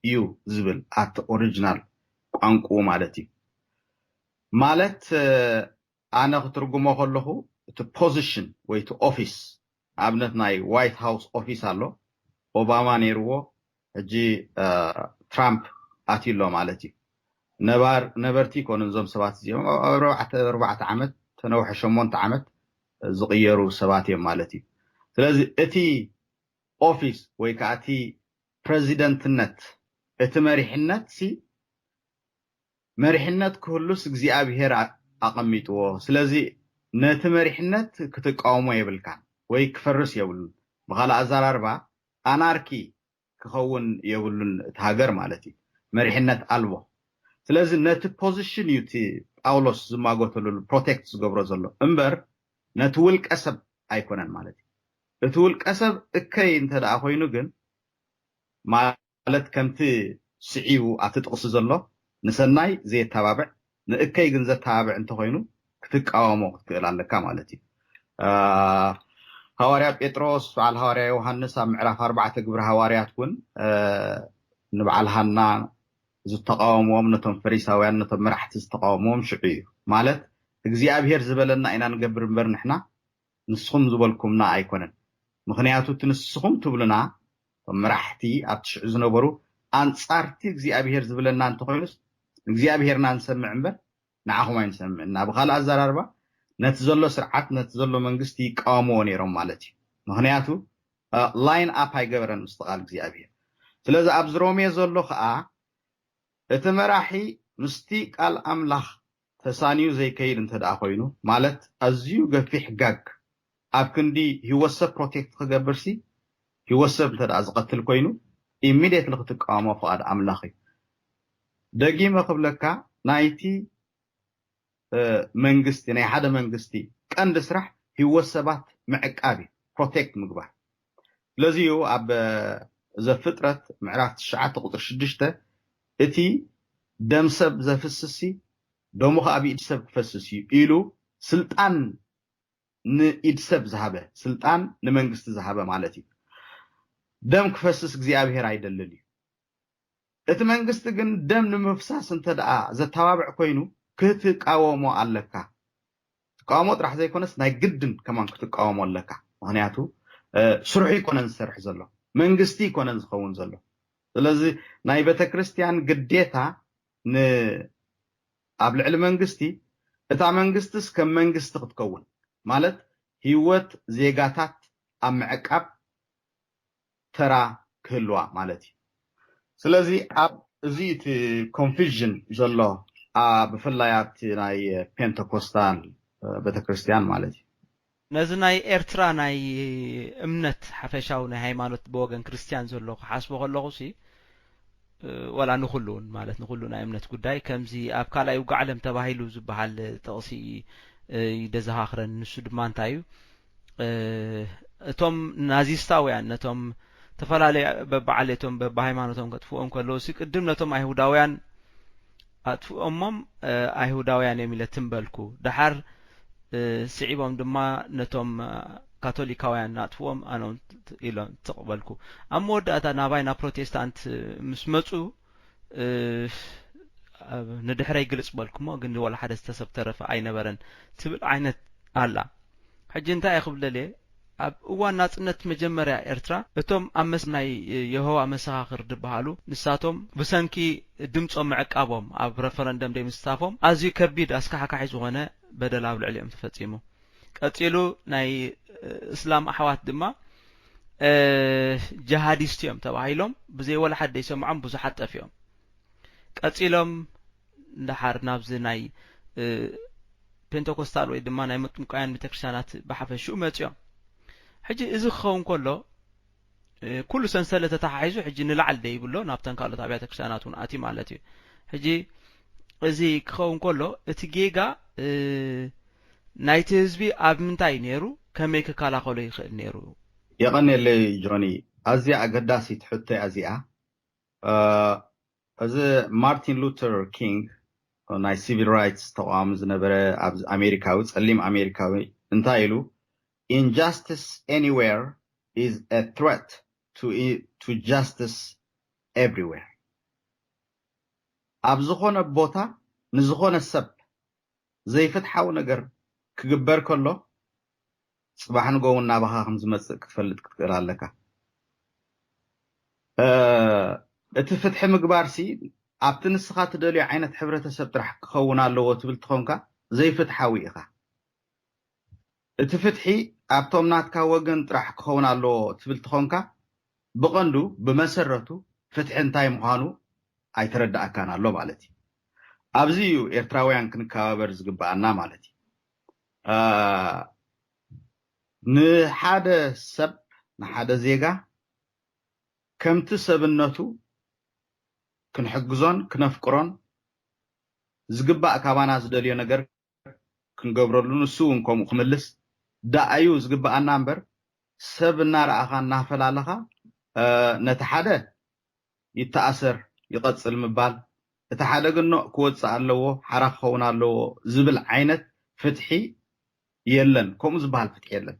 እዩ ዝብል ኣቲ ኦሪጂናል ቋንቋኡ ማለት እዩ። ማለት፣ እ፣ ኣነ ክትርጉሞ ከለኹ እቲ ፖዚሽን ወይ እቲ ኦፊስ፣ ኣብነት ናይ ዋይት ሃውስ ኦፊስ ኣሎ፣ ኦባማ ነይርዎ፣ ሕጂ፣ እ፣ ትራምፕ ኣትዩ ኣሎ ማለት እዩ። ነባር-፣ ነበርቲ ይኮኑ እዞም ሰባት እዚኦም፣ ኣብ ኣርባዕተ፣ ኣርባዕተ ዓመት፣ ተነውሐ ሸሞንተ ዓመት ዝቕየሩ ሰባት እዮም ማለት እዩ። ስለዚ እቲ ኦፊስ ወይ ከዓ እቲ ፕሬዚደንትነት፣ እቲ መሪሕነት ሲ፣ መሪሕነት ክህሉስ እግዚኣብሄር ኣ-፣ ኣቐሚጥዎ። ስለዚ ነቲ መሪሕነት ክትቃወሞ የብልካን ወይ ክፈርስ የብሉን። ብኻልእ ኣዘራርባ ኣናርኪ ክኸውን የብሉን እቲ ሃገር ማለት እዩ። መሪሕነት ኣልቦ። ስለዚ ነቲ ፖዚሽን እዩ እቲ ጳውሎስ ዝማጎተሉ ፕሮቴክት ዝገብሮ ዘሎ እምበር ነቲ ውልቀ ሰብ ኣይኮነን ማለት እዩ። እቲ ውልቀ ሰብ እከይ እንተ ደኣ ኮይኑ ግን ማለት ከምቲ ስዒቡ ኣብቲ ጥቕሲ ዘሎ ንሰናይ ዘየተባብዕ ንእከይ ግን ዘተባብዕ እንተኾይኑ ክትቃወሞ ክትክእል ኣለካ ማለት እዩ። እ፣ ሃዋርያ ጴጥሮስ በዓል ሃዋርያ ዮሃንስ ኣብ ምዕራፍ ኣርባዕተ ግብሪ ሃዋርያት እውን፣ እ፣ ንበዓል ሃና ዝተቃወምዎም ነቶም ፈሪሳውያን ነቶም መራሕቲ ዝተቃወምዎም ሽዑ እዩ። ማለት እግዚኣብሄር ዝበለና ኢና ንገብር እምበር ንሕና ንስኹም ዝበልኩምና ኣይኮነን። ምኽንያቱ እቲ ንስኹም ትብሉና፣ እቶም መራሕቲ ኣብቲ ሽዑ ዝነበሩ፣ ኣንጻርቲ እግዚኣብሔር ዝብለና እንተኾይኑስ፣ እግዚኣብሔርና ንሰምዕ እምበር ንዓኹም ኣይንሰምዕን። ብኻልእ ኣዘራርባ፣ ነቲ ዘሎ ስርዓት፣ ነቲ ዘሎ መንግስቲ ይቃወምዎ ነይሮም ማለት እዩ። ምኽንያቱ ላይን ኣፕ ኣይገበረን ምስቲ ቃል እግዚኣብሔር። ስለዚ ኣብዚ ሮሜ ዘሎ ከዓ፣ እቲ መራሒ ምስቲ ቃል ኣምላኽ ተሳንዩ ዘይከይድ እንተ ደኣ ኮይኑ፣ ማለት ኣዝዩ ገፊሕ ጋግ ኣብ ክንዲ ህይወት ሰብ ፕሮቴክት ክገብርሲ፣ ህይወት ሰብ እንተ ደኣ ዝቐትል ኮይኑ፣ ኢሚድየትሊ ክትቃወሞ ፍቓድ ኣምላኽ እዩ። ደጊመ ክብለካ፣ ናይቲ መንግስቲ፣ ናይ ሓደ መንግስቲ ቀንዲ ስራሕ ህይወት ሰባት ምዕቃብ እዩ፣ ፕሮቴክት ምግባር። ስለዚ እዩ ኣብ ዘፍጥረት ምዕራፍ ትሽዓተ ቁፅሪ ሽዱሽተ፣ እቲ ደም ሰብ ዘፍስሲ ደሙ ከዓ ብኢድ ሰብ ክፈስስ እዩ ኢሉ ስልጣን ንኢድ ሰብ ዝሃበ፣ ስልጣን ንመንግስቲ ዝሃበ ማለት እዩ። ደም ክፈስስ እግዚኣብሔር ኣይደልን እዩ። እቲ መንግስቲ ግን ደም ንምፍሳስ እንተ ደኣ ዘተባብዕ ኮይኑ ክትቃወሞ ኣለካ። ትቃወሞ ጥራሕ ዘይኮነስ ናይ ግድን ከማን ክትቃወሞ ኣለካ። ምኽንያቱ ስርሑ ይኮነን ዝሰርሕ ዘሎ፣ መንግስቲ ይኮነን ዝኸውን ዘሎ። ስለዚ ናይ ቤተክርስትያን ግዴታ ን ኣብ ልዕሊ መንግስቲ፣ እታ መንግስትስ ከም መንግስቲ ክትከውን ማለት ህይወት ዜጋታት ኣብ ምዕቃብ ተራ ክህልዋ ማለት እዩ። ስለዚ ኣብ እዚ እቲ ኮንፊዥን ዘሎ ብፍላይ ኣብቲ ናይ ፔንተኮስታል ቤተክርስትያን ማለት እዩ። ነዚ ናይ ኤርትራ ናይ እምነት ሓፈሻዊ ናይ ሃይማኖት ብወገን ክርስትያን ዘሎ ክሓስቦ ከለኹ ሲ ወላ ንኩሉ እውን ማለት ንኩሉ ናይ እምነት ጉዳይ ከምዚ ኣብ ካልኣይ ውግእ ዓለም ተባሂሉ ዝበሃል ጥቕሲ ይደዘኻኽረን። ንሱ ድማ እንታይ እዩ? እቶም ናዚስታውያን ነቶም ተፈላለዩ በብዓሌቶም በብሃይማኖቶም ከጥፍኦም ከለዉ ሲ ቅድም ነቶም ኣይሁዳውያን ኣጥፍኦሞም ኣይሁዳውያን እዮም ኢለ ትንበልኩ። ደሓር ስዒቦም ድማ ነቶም ካቶሊካውያን ኣጥፍኦም ኣኖም ኢሎም ትቕበልኩ። ኣብ መወዳእታ ናባይ ናብ ፕሮቴስታንት ምስ መፁ ንድሕረይ ግልፅ በልኩሞ፣ ግን ወላ ሓደ ዝተሰብ ተረፈ ኣይነበረን ትብል ዓይነት ኣላ። ሕጂ እንታይ እየ ክብለልየ? ኣብ እዋን ናጽነት መጀመርያ ኤርትራ እቶም ኣብ መስ ናይ የሆዋ መሰኻኽር ዝበሃሉ ንሳቶም ብሰንኪ ድምጾም ምዕቃቦም ኣብ ረፈረንደም ደይ ምስታፎም ኣዝዩ ከቢድ ኣስካሕካሒ ዝኾነ በደል ኣብ ልዕሊኦም ተፈጺሙ። ቀጺሉ ናይ እስላም ኣሕዋት ድማ ጀሃዲስት እዮም ተባሂሎም ብዘይ ወላ ሓደ ይሰምዖም ብዙሓት ጠፊኦም። ቀጺሎም ንደሓር ናብዚ ናይ ፔንተኮስታል ወይ ድማ ናይ መጥምቃውያን ቤተክርስትያናት ብሓፈሽኡ መጺኦም። ሕጂ እዚ ክኸውን ከሎ ኩሉ ሰንሰለት ተተሓሒዙ ሕጂ ንላዕሊ ደይብሎ ናብተን ካልኦት ኣብያተ ክርስትያናት እውን ኣትዩ ማለት እዩ። ሕጂ እዚ ክኸውን ከሎ እቲ ጌጋ ናይቲ ህዝቢ ኣብ ምንታይ ነይሩ፣ ከመይ ክከላኸሎ ይኽእል ነይሩ? የቐንየለይ ጆኒ፣ ኣዝያ ኣገዳሲት ሕቶ እያ እዚኣ። እዚ ማርቲን ሉተር ኪንግ ናይ ሲቪል ራይትስ ተቃዋሚ ዝነበረ ኣብ ኣሜሪካዊ ጸሊም ኣሜሪካዊ እንታይ ኢሉ injustice anywhere is a threat to, to justice everywhere ኣብ ዝኾነ ቦታ ንዝኾነ ሰብ ዘይፍትሓዊ ነገር ክግበር ከሎ ጽባሕ ንጎ እውን ናባኻ ከም ዝመጽእ ክትፈልጥ ክትክእል ኣለካ። እቲ ፍትሒ ምግባር ሲ ኣብቲ ንስኻ ትደልዮ ዓይነት ሕብረተሰብ ጥራሕ ክኸውን ኣለዎ ትብል ትኾንካ ዘይፍትሓዊ ኢኻ። እቲ ፍትሒ ኣብቶም ናትካ ወገን ጥራሕ ክኸውን ኣለዎ ትብል ትኾንካ ብቐንዱ ብመሰረቱ ፍትሒ እንታይ ምዃኑ ኣይተረዳእካን ኣሎ ማለት እዩ። ኣብዚ እዩ ኤርትራውያን ክንከባበር ዝግብኣና ማለት እዩ። ንሓደ ሰብ ንሓደ ዜጋ ከምቲ ሰብነቱ ክንሕግዞን ክነፍቅሮን ዝግባእ ካባና ዝደልዮ ነገር ክንገብረሉ ንሱ እውን ከምኡ ክምልስ ደኣዩ ዝግብኣና እምበር ሰብ እናረኣኻ እናፈላለኻ ነቲ ሓደ ይተኣሰር ይቐጽል ምባል እቲ ሓደ ግን ኖእ ክወጽእ ኣለዎ ሓራ ክኸውን ኣለዎ ዝብል ዓይነት ፍትሒ የለን። ከምኡ ዝበሃል ፍትሒ የለን።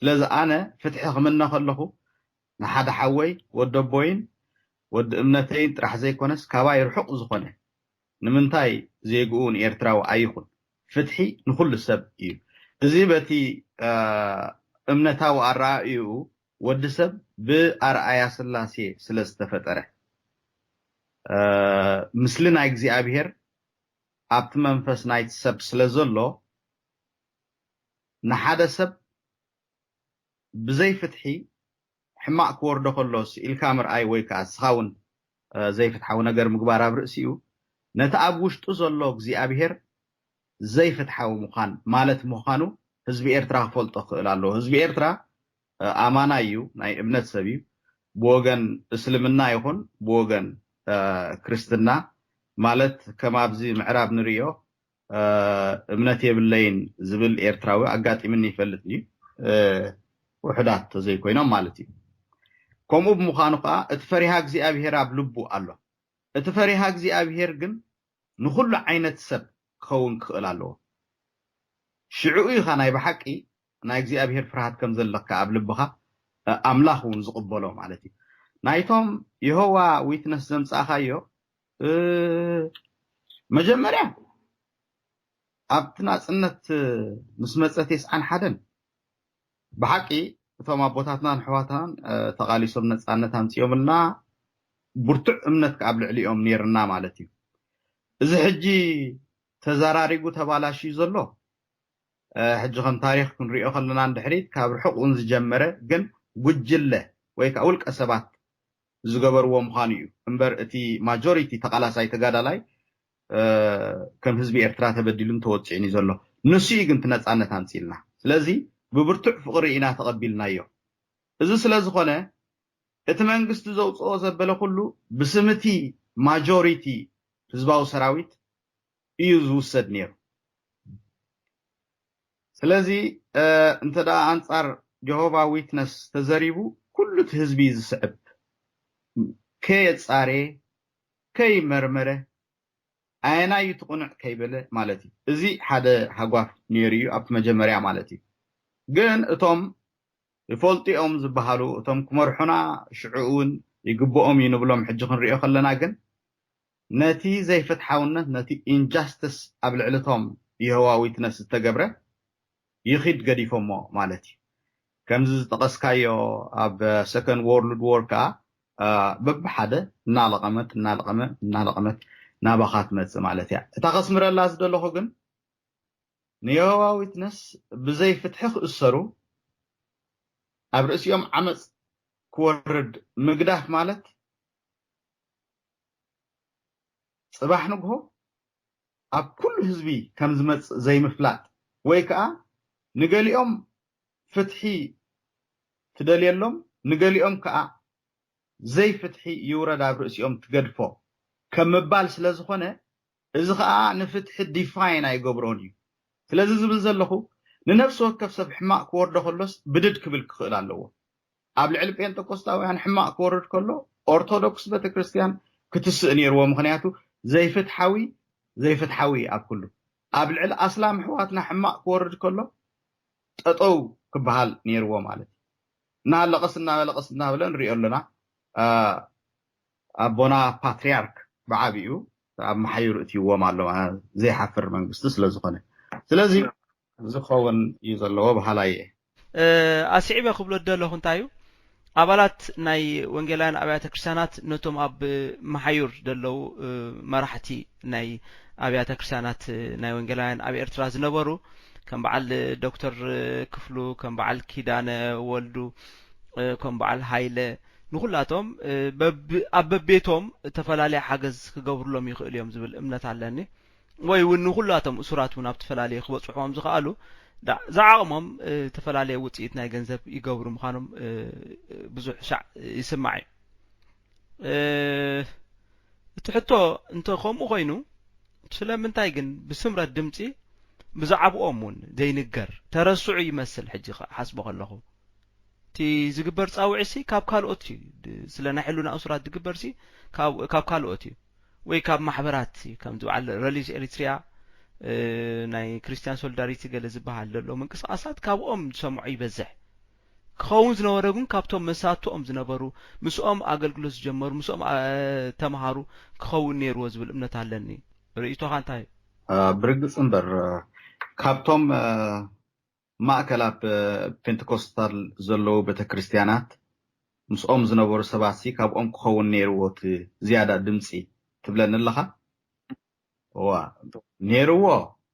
ስለዚ ኣነ ፍትሒ ክምነ ከለኹ ንሓደ ሓወይ ወዲ ኣቦይን ወዲ እምነተይን ጥራሕ ዘይኮነስ ካባይ ርሑቕ ዝኾነ ንምንታይ ዜግኡ ንኤርትራዊ ኣይኹን? ፍትሒ ንኹሉ ሰብ እዩ። እዚ በቲ እምነታዊ ኣረኣእይኡ ወዲ ሰብ ብኣርኣያ ስላሴ ስለ ዝተፈጠረ፣ ምስሊ ናይ እግዚኣብሔር ኣብቲ መንፈስ ናይቲ ሰብ ስለ ዘሎ፣ ንሓደ ሰብ ብዘይ ፍትሒ ሕማቕ ክወርዶ ከሎ ስኢልካ ምርኣይ ወይ ከዓ ንስኻ እውን ዘይፍትሓዊ ነገር ምግባር ኣብ ርእሲኡ፣ ነቲ ኣብ ውሽጡ ዘሎ እግዚኣብሔር ዘይፍትሓዊ ምዃን ማለት ምዃኑ ህዝቢ ኤርትራ ክፈልጦ ክኽእል ኣለዎ። ህዝቢ ኤርትራ ኣማናይ እዩ፣ ናይ እምነት ሰብ እዩ። ብወገን እስልምና ይኹን ብወገን ክርስትና፣ ማለት ከም ኣብዚ ምዕራብ ንርእዮ እምነት የብለይን ዝብል ኤርትራዊ ኣጋጢምኒ ይፈልጥ እዩ። ውሑዳት ተዘይኮይኖም ማለት እዩ። ከምኡ ብምዃኑ ከዓ እቲ ፈሪሃ እግዚኣብሔር ኣብ ልቡ ኣሎ። እቲ ፈሪሃ እግዚኣብሔር ግን ንኹሉ ዓይነት ሰብ ክኸውን ክኽእል ኣለዎ። ሽዑ ኢኻ ናይ ብሓቂ ናይ እግዚኣብሔር ፍርሃት ከም ዘለካ ኣብ ልብኻ ኣምላኽ እውን ዝቕበሎ ማለት እዩ። ናይቶም የሆዋ ዊትነስ ዘምጻእኻዮ መጀመርያ ኣብቲ ናጽነት ምስ መጸ ተስዓን ሓደን ብሓቂ እቶም ኣቦታትናን ኣሕዋትናን ተቓሊሶም ነጻነት ኣምጺኦምልና፣ ብርቱዕ እምነት ከኣ ኣብ ልዕሊኦም ነይርና ማለት እዩ። እዚ ሕጂ ተዘራሪጉ ተባላሽዩ ዘሎ ሕጂ ከም ታሪኽ ክንሪኦ ከለና ንድሕሪት ካብ ርሑቕ እውን ዝጀመረ ግን ጉጅለ ወይ ከዓ ውልቀ ሰባት ዝገበርዎ ምዃኑ እዩ እምበር እቲ ማጆሪቲ ተቓላሳይ ተጋዳላይ ከም ህዝቢ ኤርትራ ተበዲሉን ተወፂዑን እዩ ዘሎ። ንሱ እዩ ግን እቲ ነፃነት ኣምፂልና። ስለዚ ብብርቱዕ ፍቕሪ ኢና ተቐቢልናዮ። እዚ ስለ ዝኾነ እቲ መንግስቲ ዘውፅኦ ዘበለ ኩሉ ብስምቲ ማጆሪቲ ህዝባዊ ሰራዊት እዩ ዝውሰድ ነይሩ። ስለዚ እንተ ደኣ ኣንጻር ጀሆቫ ዊትነስ ተዘሪቡ ኩሉ እቲ ህዝቢ እዩ ዝስዕብ። ከየጻረየ ከይመርመረ ኣየናይ እዩ ትቕኑዕ ከይበለ ማለት እዩ። እዚ ሓደ ሃጓፍ ነይሩ እዩ ኣብቲ መጀመርያ ማለት እዩ። ግን እቶም ይፈልጡ እዮም ዝበሃሉ እቶም ክመርሑና ሽዑ እውን ይግብኦም እዩ ንብሎም ሕጂ ክንሪኦ ከለና ግን ነቲ ዘይፍትሓውነት ነቲ ኢንጃስትስ ኣብ ልዕልቶም የሆዋ ዊትነስ ዝተገብረ ይኺድ ገዲፎሞ ማለት እዩ። ከምዚ ዝጠቐስካዮ ኣብ ሰከንድ ወርልድ ዎር ከዓ በብሓደ እናለቐመት እናለቐመ እናለቐመት ናባኻ ትመፅእ ማለት እያ። እታ ከስምረላ ዝደለኹ ግን ንየሆዋ ዊትነስ ብዘይ ፍትሒ ክእሰሩ ኣብ ርእሲኦም ዓመፅ ክወርድ ምግዳፍ ማለት ፅባሕ ንግሆ ኣብ ኩሉ ህዝቢ ከም ዝመፅእ ዘይምፍላጥ ወይ ከዓ ንገሊኦም ፍትሒ ትደልየሎም ንገሊኦም ከዓ ዘይፍትሒ ይውረድ ኣብ ርእሲኦም ትገድፎ ከም ምባል ስለ ዝኾነ እዚ ከዓ ንፍትሒ ዲፋይን ኣይገብሮን እዩ። ስለዚ ዝብል ዘለኹ ንነፍሲ ወከፍ ሰብ ሕማቕ ክወርዶ ከሎስ ብድድ ክብል ክኽእል ኣለዎ። ኣብ ልዕሊ ጴንጠቆስጣውያን ሕማቕ ክወርድ ከሎ ኦርቶዶክስ ቤተክርስትያን ክትስእ ነይርዎ። ምኽንያቱ ዘይፍትሓዊ ዘይፍትሓዊ ኣብ ኩሉ ኣብ ልዕሊ ኣስላም ኣሕዋትና ሕማቕ ክወርድ ከሎ ጠጠው ክበሃል ነይርዎ ማለት እዩ። እናለቐስ እናበለቐስ እናበለ ንሪኦ ኣለና። ኣቦና ፓትሪያርክ ብዓቢኡ ኣብ መሓዩር እትይዎም ኣሎ ዘይሓፍር መንግስቲ ስለ ዝኾነ ስለዚ ዝኸውን እዩ ዘለዎ በሃላይ እየ። ኣስዒበ ክብሎ ደለኹ እንታይ እዩ ኣባላት ናይ ወንጌላውያን ኣብያተ ክርስቲያናት ነቶም ኣብ መሓዩር ዘለዉ መራሕቲ ናይ ኣብያተ ክርስቲያናት ናይ ወንጌላውያን ኣብ ኤርትራ ዝነበሩ ከም በዓል ዶክተር ክፍሉ ከም በዓል ኪዳነ ወልዱ ከም በዓል ሃይለ ንኩላቶም ኣብ በቤቶም ተፈላለየ ሓገዝ ክገብርሎም ይኽእሉ እዮም ዝብል እምነት ኣለኒ። ወይ እውን ንኹላቶም እሱራት እውን ኣብ ተፈላለየ ክበፅሕዎም ዝኽኣሉ ዝዓቕሞም ተፈላለየ ውፅኢት ናይ ገንዘብ ይገብሩ ምዃኖም ብዙሕ ሻዕ ይስማዕ እዩ። እቲ ሕቶ እንተ ከምኡ ኮይኑ ስለምንታይ ግን ብስምረት ድምፂ ብዛዕብኦም እውን ዘይንገር ተረስዑ ይመስል ሕጂ ሓስቦ ከለኹ እቲ ዝግበር ፃውዒ ሲ ካብ ካልኦት እዩ ስለ ናይ ሕሉና እሱራት ዝግበር ሲ ካብ ካልኦት እዩ ወይ ካብ ማሕበራት ከም ዝበዓል ረሊስ ኤሪትሪያ ናይ ክርስቲያን ሶሊዳሪቲ ገለ ዝበሃል ዘሎ ምንቅስቃሳት ካብኦም ዝሰምዖ ይበዝሕ ክኸውን ዝነበረ ግን ካብቶም መሳትኦም ዝነበሩ ምስኦም ኣገልግሎት ዝጀመሩ ምስኦም ተምሃሩ ክኸውን ነይርዎ ዝብል እምነት ኣለኒ ርእይቶኻ እንታይ ብርግፅ እምበር ካብቶም ማእከል ኣብ ፔንቴኮስታል ዘለዉ ቤተክርስትያናት ምስኦም ዝነበሩ ሰባት ሲ ካብኦም ክኸውን ነይርዎ እቲ ዝያዳ ድምፂ ትብለኒ ኣለኻ? እዋ፣ ነይርዎ፣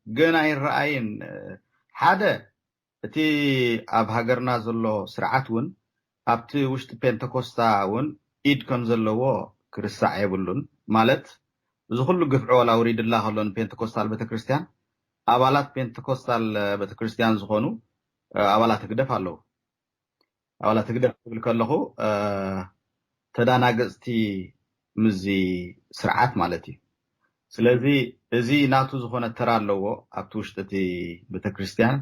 ግን ኣይረኣይን። ሓደ፣ እቲ ኣብ ሃገርና ዘሎ ስርዓት እውን ኣብቲ ውሽጢ ፔንተኮስታ እውን ኢድ ከም ዘለዎ ክርሳዕ የብሉን። ማለት፣ እዚ ኩሉ ግፍዒ ዋላ ውሪድላ ከሎ ንፔንተኮስታል ቤተክርስትያን፣ ኣባላት ፔንተኮስታል ቤተክርስትያን ዝኾኑ ኣባላት ህግደፍ ኣለዉ። ኣባላት ህግደፍ ክብል ከለኹ ተዳናገፅቲ ምዚ ስርዓት ማለት እዩ። ስለዚ እዚ ናቱ ዝኾነ ተራ ኣለዎ ኣብቲ ውሽጢ እቲ ቤተክርስትያን።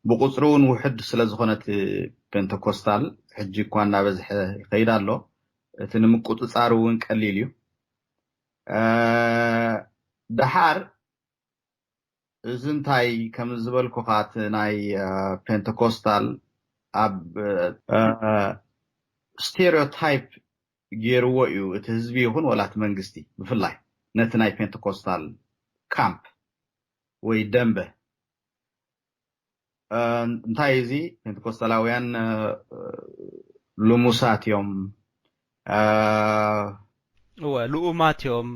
ብቁፅሪ እውን ውሕድ ስለዝኾነ እቲ ፔንተኮስታል ሕጂ እኳ እናበዝሐ ይኸይድ ኣሎ። እቲ ንምቁፅፃር እውን ቀሊል እዩ። ደሓር እዚ እንታይ ከም ዝበልኩኻ እቲ ናይ ፔንተኮስታል ኣብ ስቴሪዮታይፕ ገይርዎ እዩ እቲ ህዝቢ ይኹን ወላ እቲ መንግስቲ፣ ብፍላይ ነቲ ናይ ፔንተኮስታል ካምፕ ወይ ደንበ። እንታይ እዚ ፔንተኮስታላውያን ልሙሳት እዮም። እወ፣ ልኡማት እዮም፣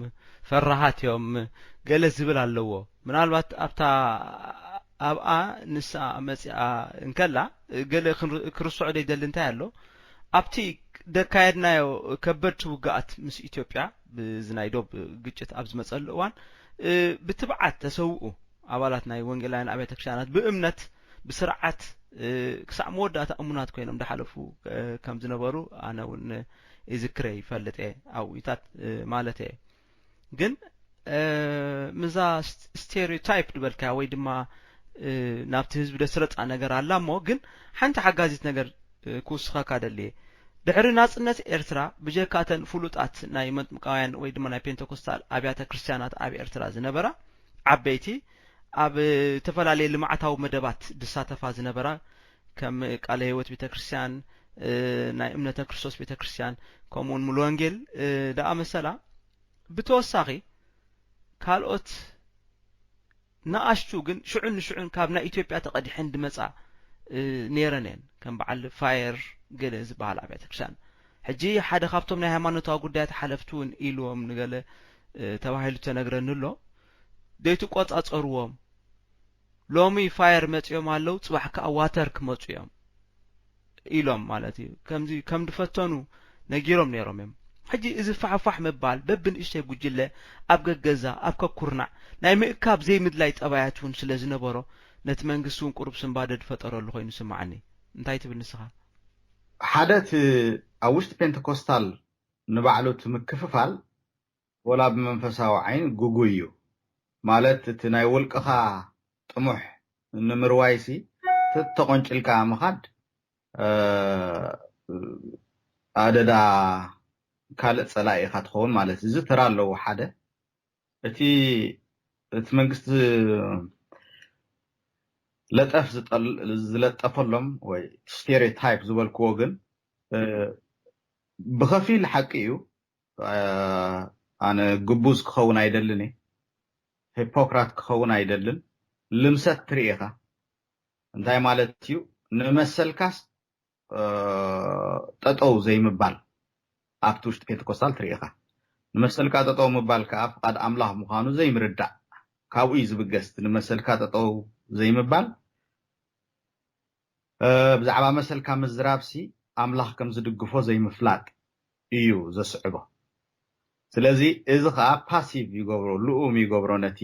ፈራሃት እዮም፣ ገለ ዝብል ኣለዎ። ምናልባት ኣብታ ኣብኣ ንሳ መፂኣ እንከላ ገለ ክርስዖ ዘይደሊ እንታይ ኣሎ? ኣብቲ ደካየድናዮ ከበድቲ ውግኣት ምስ ኢትዮጵያ ብዚ ናይ ዶብ ግጭት ኣብ ዝመፀሉ እዋን ብትብዓት ተሰውኡ ኣባላት ናይ ወንጌላውያን ኣብያተ ክርስቲያናት ብእምነት ብስርዓት ክሳዕ መወዳእታ እሙናት ኮይኖም ዝሓለፉ ከም ዝነበሩ ኣነ እውን ይዝክረ ይፈልጥ እየ። ኣብኡታት ማለት እየ። ግን ምዛ ስቴሪዮታይፕ ዝበልካያ ወይ ድማ ናብቲ ህዝቢ ደስረፃ ነገር ኣላ እሞ ግን ሓንቲ ሓጋዚት ነገር ክውስኸካ ደልየ። ድሕሪ ናፅነት ኤርትራ ብጀካ እተን ፍሉጣት ናይ መጥምቃውያን ወይ ድማ ናይ ፔንቴኮስታል ኣብያተ ክርስቲያናት ኣብ ኤርትራ ዝነበራ ዓበይቲ ኣብ ዝተፈላለየ ልምዓታዊ መደባት ዝሳተፋ ዝነበራ ከም ቃለ ህይወት ቤተክርስትያን፣ ናይ እምነተ ክርስቶስ ቤተክርስትያን ከምኡውን ሙሉ ወንጌል ዝኣመሰላ ብተወሳኺ ካልኦት ንኣሽቱ ግን ሽዑን ንሽዑን ካብ ናይ ኢትዮጵያ ተቐዲሐን ዝመፃ ነይረን እየን። ከም በዓል ፋየር ገለ ዝበሃል ኣብያተ ክርስቲያን ሕጂ ሓደ ካብቶም ናይ ሃይማኖታዊ ጉዳያት ሓለፍቲ እውን ኢልዎም ንገለ ተባሂሉ ተነግረኒ ኣሎ። ዘይትቆፃፀርዎም ሎሚ ፋየር መፂኦም ኣለዉ፣ ፅባሕ ከዓ ዋተር ክመፁ እዮም ኢሎም ማለት እዩ። ከምዚ ከም ዝፈተኑ ነጊሮም ነይሮም እዮም። ሕጂ እዚ ፋሕፋሕ ምባል በብንእሽተይ ጉጅለ ኣብ ገገዛ ኣብ ከኩርናዕ ናይ ምእካብ ዘይምድላይ ጠባያት እውን ስለ ዝነበሮ ነቲ መንግስቲ እውን ቁሩብ ስንባደ ዝፈጠረሉ ኮይኑ ስማዓኒ። እንታይ ትብል ንስኻ? ሓደ እቲ ኣብ ውሽጢ ፔንተኮስታል ንባዕሉ እቲ ምክፍፋል ወላ ብመንፈሳዊ ዓይን ግጉይ እዩ። ማለት እቲ ናይ ውልቅኻ ጥሙሕ ንምርዋይሲ ተተቆንጭልካ ምኻድ ኣደዳ ካልእ ፀላኢ ኢኻ ትኸውን ማለት እዩ። እዚ ተራ ኣለዎ ሓደ። እቲ እቲ መንግስቲ ለጠፍ ዝለጠፈሎም ወይ ስቴሪዮታይፕ ዝበልክዎ ግን ብኸፊል ሓቂ እዩ። ኣነ ግቡዝ ክኸውን ኣይደልን እየ፣ ሂፖክራት ክኸውን ኣይደልን። ልምሰት ትርኢ ኢኻ። እንታይ ማለት እዩ? ንመሰልካስ ጠጠው ዘይምባል ኣብቲ ውሽጢ ፔንቴኮስታል ትርኢ ኢኻ። ንመሰልካ ጠጠው ምባል ከዓ ፍቓድ ኣምላኽ ምዃኑ ዘይምርዳእ፣ ካብኡ እዩ ዝብገስ። ንመሰልካ ጠጠው ዘይምባል ብዛዕባ መሰልካ ምዝራብሲ ኣምላኽ ከም ዝድግፎ ዘይምፍላጥ እዩ ዘስዕቦ። ስለዚ እዚ ከዓ ፓሲቭ ይገብሮ፣ ልኡም ይገብሮ ነቲ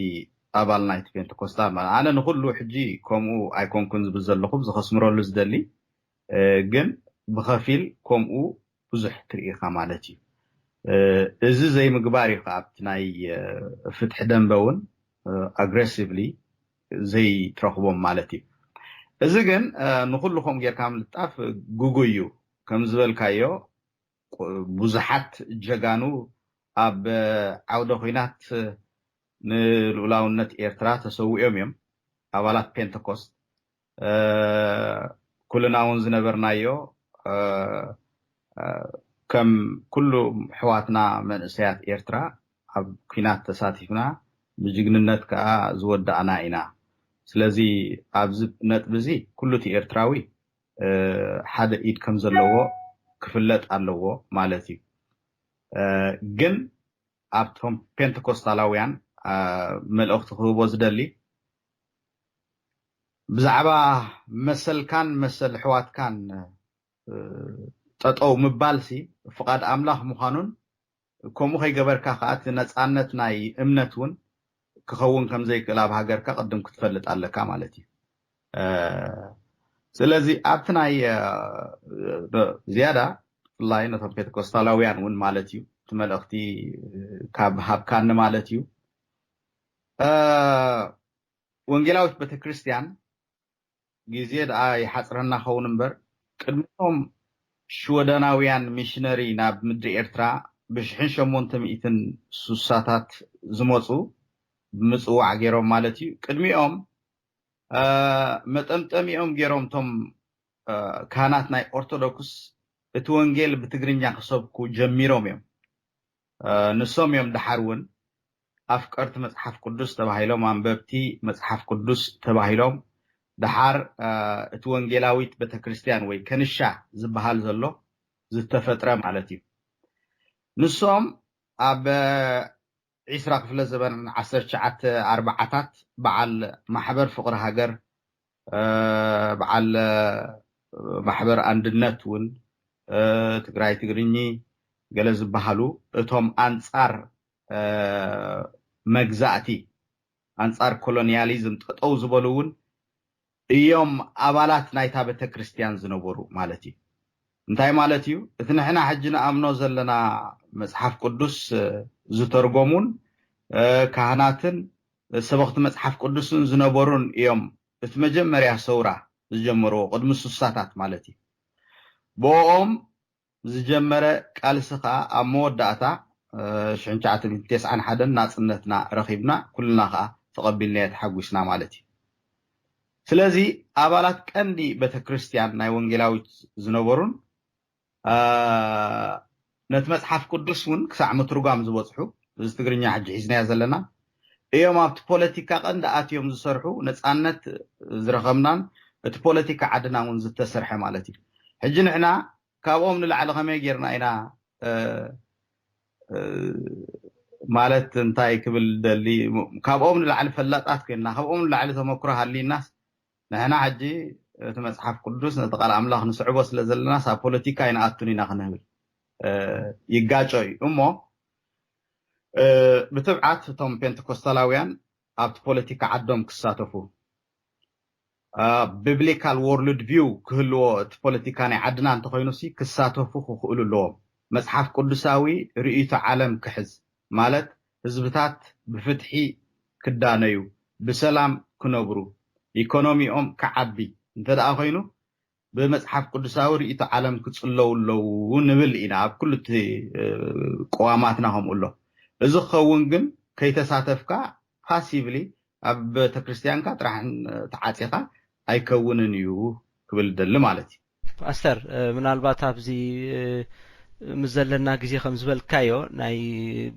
ኣባል ናይቲ ፔንቴኮስታል ማለት። ኣነ ንኹሉ ሕጂ ከምኡ ኣይኮንኩን ዝብል ዘለኹ፣ እዚ ከስምረሉ ዝደሊ ግን ብኸፊል ከምኡ ብዙሕ ትርኢ ኢኻ ማለት እዩ። እዚ ዘይምግባር እዩ ከዓ ኣብቲ ናይ ፍትሒ ደንበ እውን ኣግሬሲቭሊ ዘይትረኽቦም ማለት እዩ። እዚ ግን ንኹሉ ከምኡ ጌርካ ምልጣፍ ግጉይ እዩ። ከም ዝበልካዮ ብዙሓት ጀጋኑ ኣብ ዓውደ ኹናት ንልኡላውነት ኤርትራ ተሰዊኦም እዮም። ኣባላት ፔንተኮስት ኩልና እውን ዝነበርናዮ ከም ኩሉ ኣሕዋትና መንእሰያት ኤርትራ ኣብ ኲናት ተሳቲፍና ብጅግንነት ከዓ ዝወዳእና ኢና። ስለዚ ኣብዚ ነጥቢ እዚ ኩሉ እቲ ኤርትራዊ ሓደ ኢድ ከም ዘለዎ ክፍለጥ ኣለዎ ማለት እዩ። ግን ኣብቶም ፔንተኮስታላውያን መልእኽቲ ክህቦ ዝደሊ ብዛዕባ መሰልካን መሰል ኣሕዋትካን ጠጠው ምባልሲ ፍቓድ ኣምላኽ ምዃኑን ከምኡ ከይገበርካ ከዓ እቲ ነፃነት ናይ እምነት እውን ክኸውን ከም ዘይክእል ኣብ ሃገርካ ቅድም ክትፈልጥ ኣለካ ማለት እዩ። ስለዚ ኣብቲ ናይ ዝያዳ ብፍላይ ነቶም ፔንተኮስታላውያን እውን ማለት እዩ እቲ መልእኽቲ ካብ ሃብካኒ ማለት እዩ። ወንጌላዊት ቤተክርስትያን ግዜ ደኣ ይሓፅረና ኸውን እምበር ቅድሚቶም ሽወደናውያን ሚሽነሪ ናብ ምድሪ ኤርትራ ብሽሕን ሸሞንተ ሚእትን ሱሳታት ዝመፁ ብምፅዋዕ ገይሮም ማለት እዩ። ቅድሚኦም መጠምጠሚኦም ገይሮም እቶም ካህናት ናይ ኦርቶዶክስ እቲ ወንጌል ብትግርኛ ክሰብኩ ጀሚሮም እዮም። ንሶም እዮም ደሓር እውን ኣፍቀርቲ መፅሓፍ ቅዱስ ተባሂሎም፣ ኣንበብቲ መፅሓፍ ቅዱስ ተባሂሎም፣ ደሓር እቲ ወንጌላዊት ቤተክርስትያን ወይ ከንሻ ዝበሃል ዘሎ ዝተፈጥረ ማለት እዩ። ንሶም ኣብ ዒስራ ክፍለ ዘበን ዓሰርተ ትሽዓተ ኣርባዓታት በዓል ማሕበር ፍቕሪ ሃገር፣ በዓል ማሕበር ኣንድነት እውን፣ ትግራይ ትግርኚ ገለ ዝበሃሉ እቶም ኣንፃር መግዛእቲ ኣንፃር ኮሎኒያሊዝም ጠጠው ዝበሉ እውን እዮም ኣባላት ናይታ ቤተክርስትያን ዝነበሩ ማለት እዩ። እንታይ ማለት እዩ? እቲ ንሕና ሕጂ ንኣምኖ ዘለና መፅሓፍ ቅዱስ ዝተርጎሙን ካህናትን ሰበኽቲ መፅሓፍ ቅዱስን ዝነበሩን እዮም እቲ መጀመርያ ሰውራ ዝጀመርዎ ቅድሚ ሱሳታት ማለት እዩ። ብኦም ዝጀመረ ቃልሲ ከዓ ኣብ መወዳእታ ሽሕን ትሽዓተ ሚእትን ተስዓን ሓደን ናፅነትና ረኺብና ኩልና ከዓ ተቐቢልናዮ ተሓጒስና ማለት እዩ። ስለዚ ኣባላት ቀንዲ ቤተክርስትያን ናይ ወንጌላዊት ዝነበሩን ነቲ መፅሓፍ ቅዱስ እውን ክሳዕ ምትርጓም ዝበፅሑ እዚ ትግርኛ ሕጂ ሒዝናዮ ዘለና እዮም ኣብቲ ፖለቲካ ቀንዲ ኣትዮም ዝሰርሑ ነፃነት ዝረኸብናን እቲ ፖለቲካ ዓድና እውን ዝተሰርሐ ማለት እዩ። ሕጂ ንሕና ካብኦም ንላዕሊ ከመይ ጌርና ኢና ማለት እንታይ ክብል ደሊ ካብኦም ንላዕሊ ፈላጣት ኮይንና ካብኦም ንላዕሊ ተመክሮ ሃሊናስ ንሕና ሕጂ እቲ መፅሓፍ ቅዱስ ነቲ ቃል ኣምላኽ ንስዕቦ ስለ ዘለና ሳብ ፖለቲካ ኣይንኣቱን ኢና ክንብል ይጋጮ እዩ እሞ ብትብዓት እቶም ፔንተኮስታላውያን ኣብቲ ፖለቲካ ዓዶም ክሳተፉ ቢብሊካል ወርልድ ቪው ክህልዎ እቲ ፖለቲካ ናይ ዓድና እንተኮይኑ ሲ ክሳተፉ ክኽእሉ ኣለዎም። መፅሓፍ ቅዱሳዊ ርእይቶ ዓለም ክሕዝ ማለት ህዝብታት ብፍትሒ ክዳነዩ፣ ብሰላም ክነብሩ፣ ኢኮኖሚኦም ክዓቢ እንተ ደኣ ኮይኑ ብመፅሓፍ ቅዱሳዊ ርእይቶ ዓለም ክፅለው ኣለዉ ንብል ኢና ኣብ ኩሉ እቲ ቅዋማትና ከምኡ ኣሎ። እዚ ክኸውን ግን ከይተሳተፍካ ፓሲቭሊ ኣብ ቤተክርስትያንካ ጥራሕ ተዓፂኻ ኣይከውንን እዩ ክብል ደሊ ማለት እዩ። ፓስተር ምናልባት ኣብዚ ምስ ዘለና ግዜ ከም ዝበልካዮ ናይ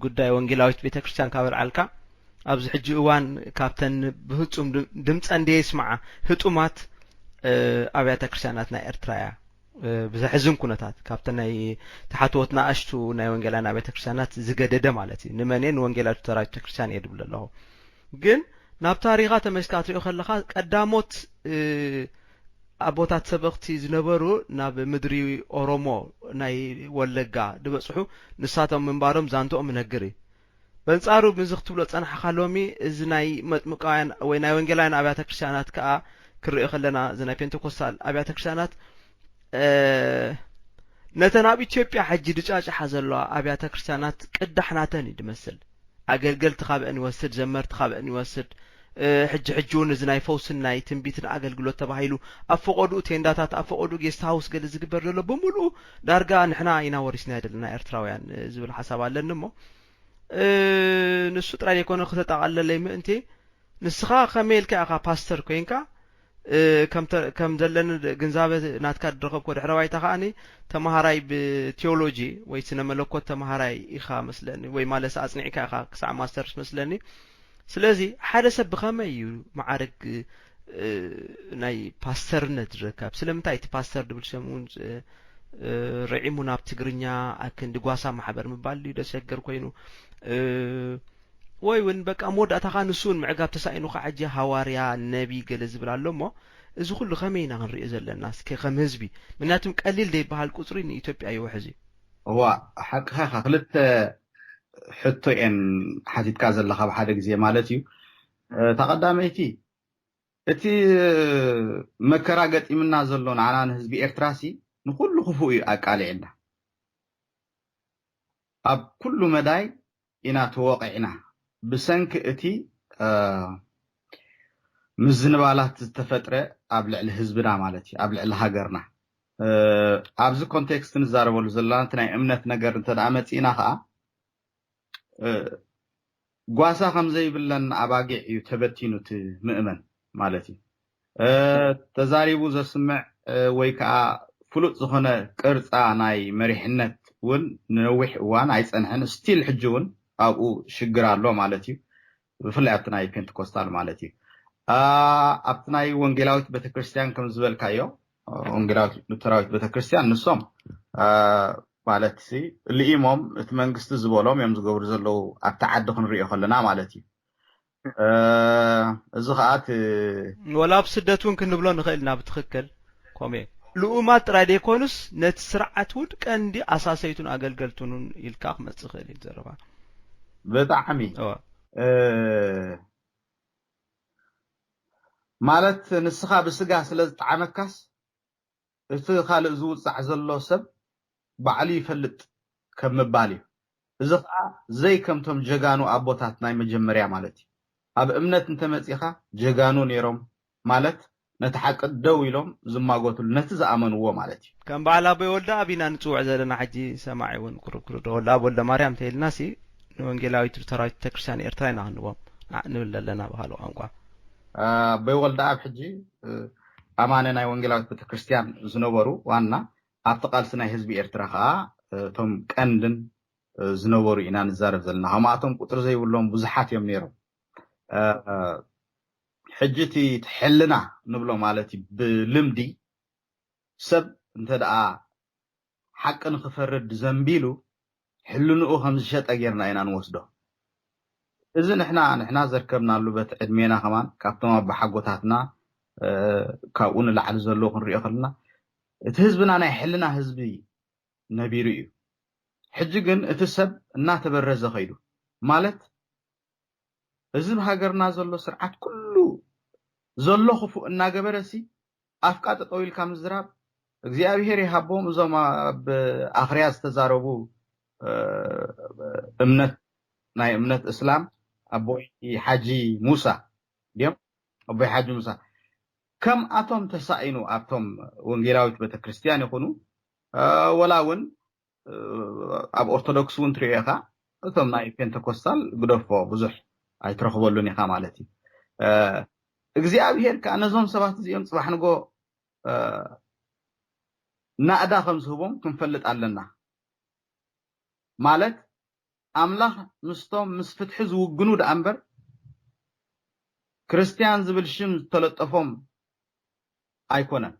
ጉዳይ ወንጌላዊት ቤተክርስትያን ካብ ኣልዓልካ ኣብዚ ሕጂ እዋን ካብተን ብፍጹም ድምፀን ደየስምዓ ህጡማት ኣብያተ ክርስትያናት ናይ ኤርትራ እያ ብዘሕዝን ኩነታት ካብተን ናይ ተሓትዎት ናእሽቱ ናይ ወንጌላውያን ኣብያተ ክርስትያናት ዝገደደ ማለት እዩ። ንመን እየ ንወንጌላዊት ሉተራዊት ቤተክርስትያን እየ ድብል ኣለኹ። ግን ናብ ታሪኻ ተመልስካ ትሪኦ ከለኻ ቀዳሞት ኣቦታት ሰበኽቲ ዝነበሩ ናብ ምድሪ ኦሮሞ ናይ ወለጋ ዝበፅሑ ንሳቶም ምንባሮም ዛንትኦም ይነግር እዩ። በንፃሩ ምዚ ክትብሎ ፀናሕኻ ሎሚ እዚ ናይ መጥምቃውያን ወይ ናይ ወንጌላውያን ኣብያተ ክርስትያናት ከዓ ክርኢ ከለና እዚ ናይ ፔንቴኮስታል ኣብያተ ክርስትያናት ነተን ኣብ ኢትዮጵያ ሕጂ ድጫጭሓ ዘለዋ ኣብያተ ክርስትያናት ቅዳሕ ናተን እዩ ድመስል። ኣገልገልቲ ካበአን ይወስድ፣ ዘመርቲ ካበአን ይወስድ። ሕጂ ሕጂ እውን እዚ ናይ ፈውስን ናይ ትንቢትን ኣገልግሎት ተባሂሉ ኣብ ፈቐድኡ ቴንዳታት ኣብ ፈቐድኡ ጌስት ሃውስ ገለ ዝግበር ዘሎ ብምልኡ ዳርጋ ንሕና ኢና ወሪስናዮ ዘለና ኤርትራውያን ዝብል ሓሳብ ኣለኒ እሞ ንሱ ጥራይ ዘይኮነ ክተጠቓለለይ ምእንቲ ንስኻ ከመይ ኢልካ ኢኻ ፓስተር ኮይንካ ከም ዘለኒ ግንዛበ ናትካ ዝረኸብኮ ድሕረ ባይታ ከዓኒ ተምሃራይ ብቴዎሎጂ ወይ ስነ መለኮት ተምሃራይ ኢኻ መስለኒ ወይ ማለስ ኣጽኒዕካ ኢኻ ክሳዕ ማስተርስ መስለኒ ስለዚ ሓደ ሰብ ብኸመይ እዩ መዓርግ ናይ ፓስተርነት ዝረከብ? ስለምንታይ እቲ ፓስተር ድብል ሸም እውን ርዒሙ ናብ ትግርኛ ኣክንዲ ጓሳ ማሕበር ምባል ድዩ ደሰገር ኮይኑ? ወይ እውን በቃ መወዳእታኻ ንሱ እውን ምዕጋብ ተሳኢኑካ ሕጂ ሃዋርያ ነቢ ገለ ዝብል ኣሎ እሞ፣ እዚ ኩሉ ከመይ ኢና ክንሪኦ ዘለና እስኪ ከም ህዝቢ? ምክንያቱም ቀሊል ዘይበሃል ቁፅሪ ንኢትዮጵያ ይውሕዝ እዩ። እዋ፣ ሓቅኻ ኢኻ። ክልተ ሕቶ እየን ሓቲትካ ዘለኻ ኣብ ሓደ ግዜ ማለት እዩ። እታ ቀዳመይቲ፣ እቲ መከራ ገጢምና ዘሎ ንዓና ንህዝቢ ኤርትራ ሲ ንኹሉ ክፉእ እዩ ኣቃሊዕና። ኣብ ኩሉ መዳይ ኢና ተወቒዕና ብሰንኪ እቲ ምዝንባላት ዝተፈጥረ ኣብ ልዕሊ ህዝብና ማለት እዩ፣ ኣብ ልዕሊ ሃገርና። ኣብዚ ኮንቴክስት ንዛረበሉ ዘለና እቲ ናይ እምነት ነገር እንተ ደኣ መጺእና ከኣ ጓሳ ከም ዘይብለን ኣባጊዕ እዩ ተበቲኑ እቲ ምእመን ማለት እዩ። ተዛሪቡ ዘስምዕ ወይ ከዓ ፍሉጥ ዝኾነ ቅርፃ ናይ መሪሕነት እውን ንነዊሕ እዋን ኣይፀንሐን። ስቲል ሕጂ እውን ኣብኡ ሽግር ኣሎ ማለት እዩ። ብፍላይ ኣብቲ ናይ ፔንቴኮስታል ማለት እዩ። ኣብቲ ናይ ወንጌላዊት ቤተክርስትያን ከም ዝበልካዮ፣ ወንጌላዊት ሉተራዊት ቤተክርስትያን ንሶም ማለት ሲ ልኢሞም እቲ መንግስቲ ዝበሎም እዮም ዝገብሩ ዘለዉ ኣብቲ ዓዲ ክንሪኦ ከለና ማለት እዩ። እዚ ከዓ እቲ ወላ ኣብ ስደት እውን ክንብሎ ንኽእል ኢና ብትኽክል ኮሜ ልኡማት ጥራይ ዘይኮኑስ ነቲ ስርዓት እውን ቀንዲ ኣሳሰይቱን ኣገልገልቱን እውን ኢልካ ክመፅእ ይኽእል እዩ ዘረባ። ብጣዕሚ ማለት ንስኻ ብስጋ ስለ ዝጠዓመካስ እቲ ካልእ ዝውፃዕ ዘሎ ሰብ ባዕሉ ይፈልጥ ከም ምባል እዩ። እዚ ከዓ ዘይ ከምቶም ጀጋኑ ኣቦታት ናይ መጀመርያ ማለት እዩ። ኣብ እምነት እንተመፂኻ ጀጋኑ ነይሮም ማለት ነቲ ሓቂ ደው ኢሎም ዝማጎትሉ ነቲ ዝኣመንዎ ማለት እዩ። ከም በዓል ኣቦይ ወልደኣብ ኢና ንፅውዕ ዘለና ሕጂ ሰማዒ እውን ክርክሩ ዶ ወልደኣብ ወልደማርያም እንተኢልና ሲ ንወንጌላዊት ሉተራዊት ቤተክርስትያን ኤርትራ ኢና ክንዎም ንብል ዘለና ብካልእ ቋንቋ። ኣቦይ ወልደኣብ ሕጂ ኣማነ ናይ ወንጌላዊት ቤተክርስትያን ዝነበሩ ዋና ኣብቲ ቃልሲ ናይ ህዝቢ ኤርትራ ከዓ እቶም ቀንድን ዝነበሩ ኢና ንዛረብ ዘለና። ከምኣቶም ቁፅሪ ዘይብሎም ብዙሓት እዮም ነይሮም። ሕጂ እቲ ሕልና ንብሎ ማለት እዩ ብልምዲ ሰብ እንተ ደኣ ሓቂ ንኽፈርድ ዘንቢሉ ሕልንኡ ከም ዝሸጠ ጌርና ኢና ንወስዶ። እዚ ንሕና ንሕና ዘርከብናሉ በቲ ዕድሜና ከማን ካብቶም ኣባሓጎታትና ካብኡ ንላዕሊ ዘሎ ክንሪኦ ከለና እቲ ህዝብና ናይ ሕልና ህዝቢ ነቢሩ እዩ። ሕጂ ግን እቲ ሰብ እናተበረዘ ከይዱ ማለት እዚ ብሃገርና ዘሎ ስርዓት ኩሉ ዘሎ ክፉእ እናገበረ ሲ ኣፍቃ ጠጠው ኢልካ ምዝራብ እግዚኣብሄር ይሃቦም እዞም ኣብ ኣኽርያ ዝተዛረቡ እምነት ናይ እምነት እስላም ኣቦይ ሓጂ ሙሳ ድዮም ኣቦይ ሓጂ ሙሳ ከም ኣቶም ተሳኢኑ ኣብቶም ወንጌላዊት ቤተክርስትያን ይኹኑ ወላ እውን ኣብ ኦርቶዶክስ እውን ትሪኦ ኢኻ እቶም ናይ ፔንተኮስታል ግደፎ ብዙሕ ኣይትረኽበሉን ኢኻ ማለት እዩ እግዚኣብሄር ከዓ ነዞም ሰባት እዚኦም ፅባሕ ንጎ ናእዳ ከም ዝህቦም ክንፈልጥ ኣለና ማለት ኣምላኽ ምስቶም ምስ ፍትሒ ዝውግኑ ደኣ እምበር ክርስትያን ዝብል ሽም ዝተለጠፎም ኣይኮነን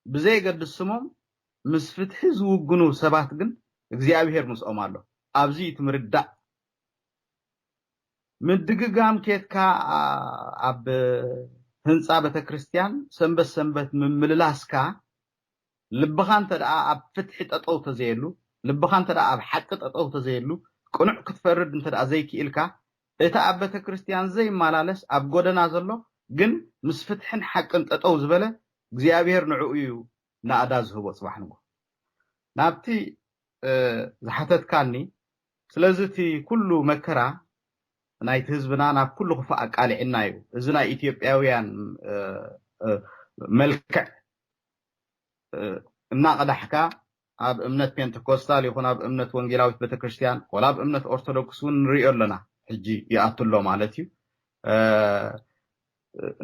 ብዘየገድስ ስሞም ምስ ፍትሒ ዝውግኑ ሰባት ግን እግዚኣብሄር ምስኦም ኣሎ ኣብዚ እቲ ምርዳእ ምድግጋም ኬትካ ኣብ ህንፃ ቤተክርስትያን ሰንበት ሰንበት ምምልላስካ ልብኻ እንተ ደኣ ኣብ ፍትሒ ጠጠው ተዘየሉ ልብኻ እንተ ደኣ ኣብ ሓቂ ጠጠው ተዘየሉ ቅኑዕ ክትፈርድ እንተ ደኣ ዘይክኢልካ እቲ ኣብ ቤተክርስትያን ዘይመላለስ ኣብ ጎደና ዘሎ ግን ምስ ፍትሕን ሓቅን ጠጠው ዝበለ እግዚኣብሔር ንዕኡ እዩ ናእዳ ዝህቦ ፅባሕ ንጎ ናብቲ ዝሓተትካኒ ስለዚ እቲ ኩሉ መከራ ናይቲ ህዝብና ናብ ኩሉ ክፉእ ኣቃሊዕና እዩ እዚ ናይ ኢትዮጵያውያን መልክዕ እናቐዳሕካ ኣብ እምነት ፔንተኮስታል ይኹን ኣብ እምነት ወንጌላዊት ቤተክርስትያን ወላ ኣብ እምነት ኦርቶዶክስ እውን ንሪኦ ኣለና ሕጂ ይኣቱ ኣሎ ማለት እዩ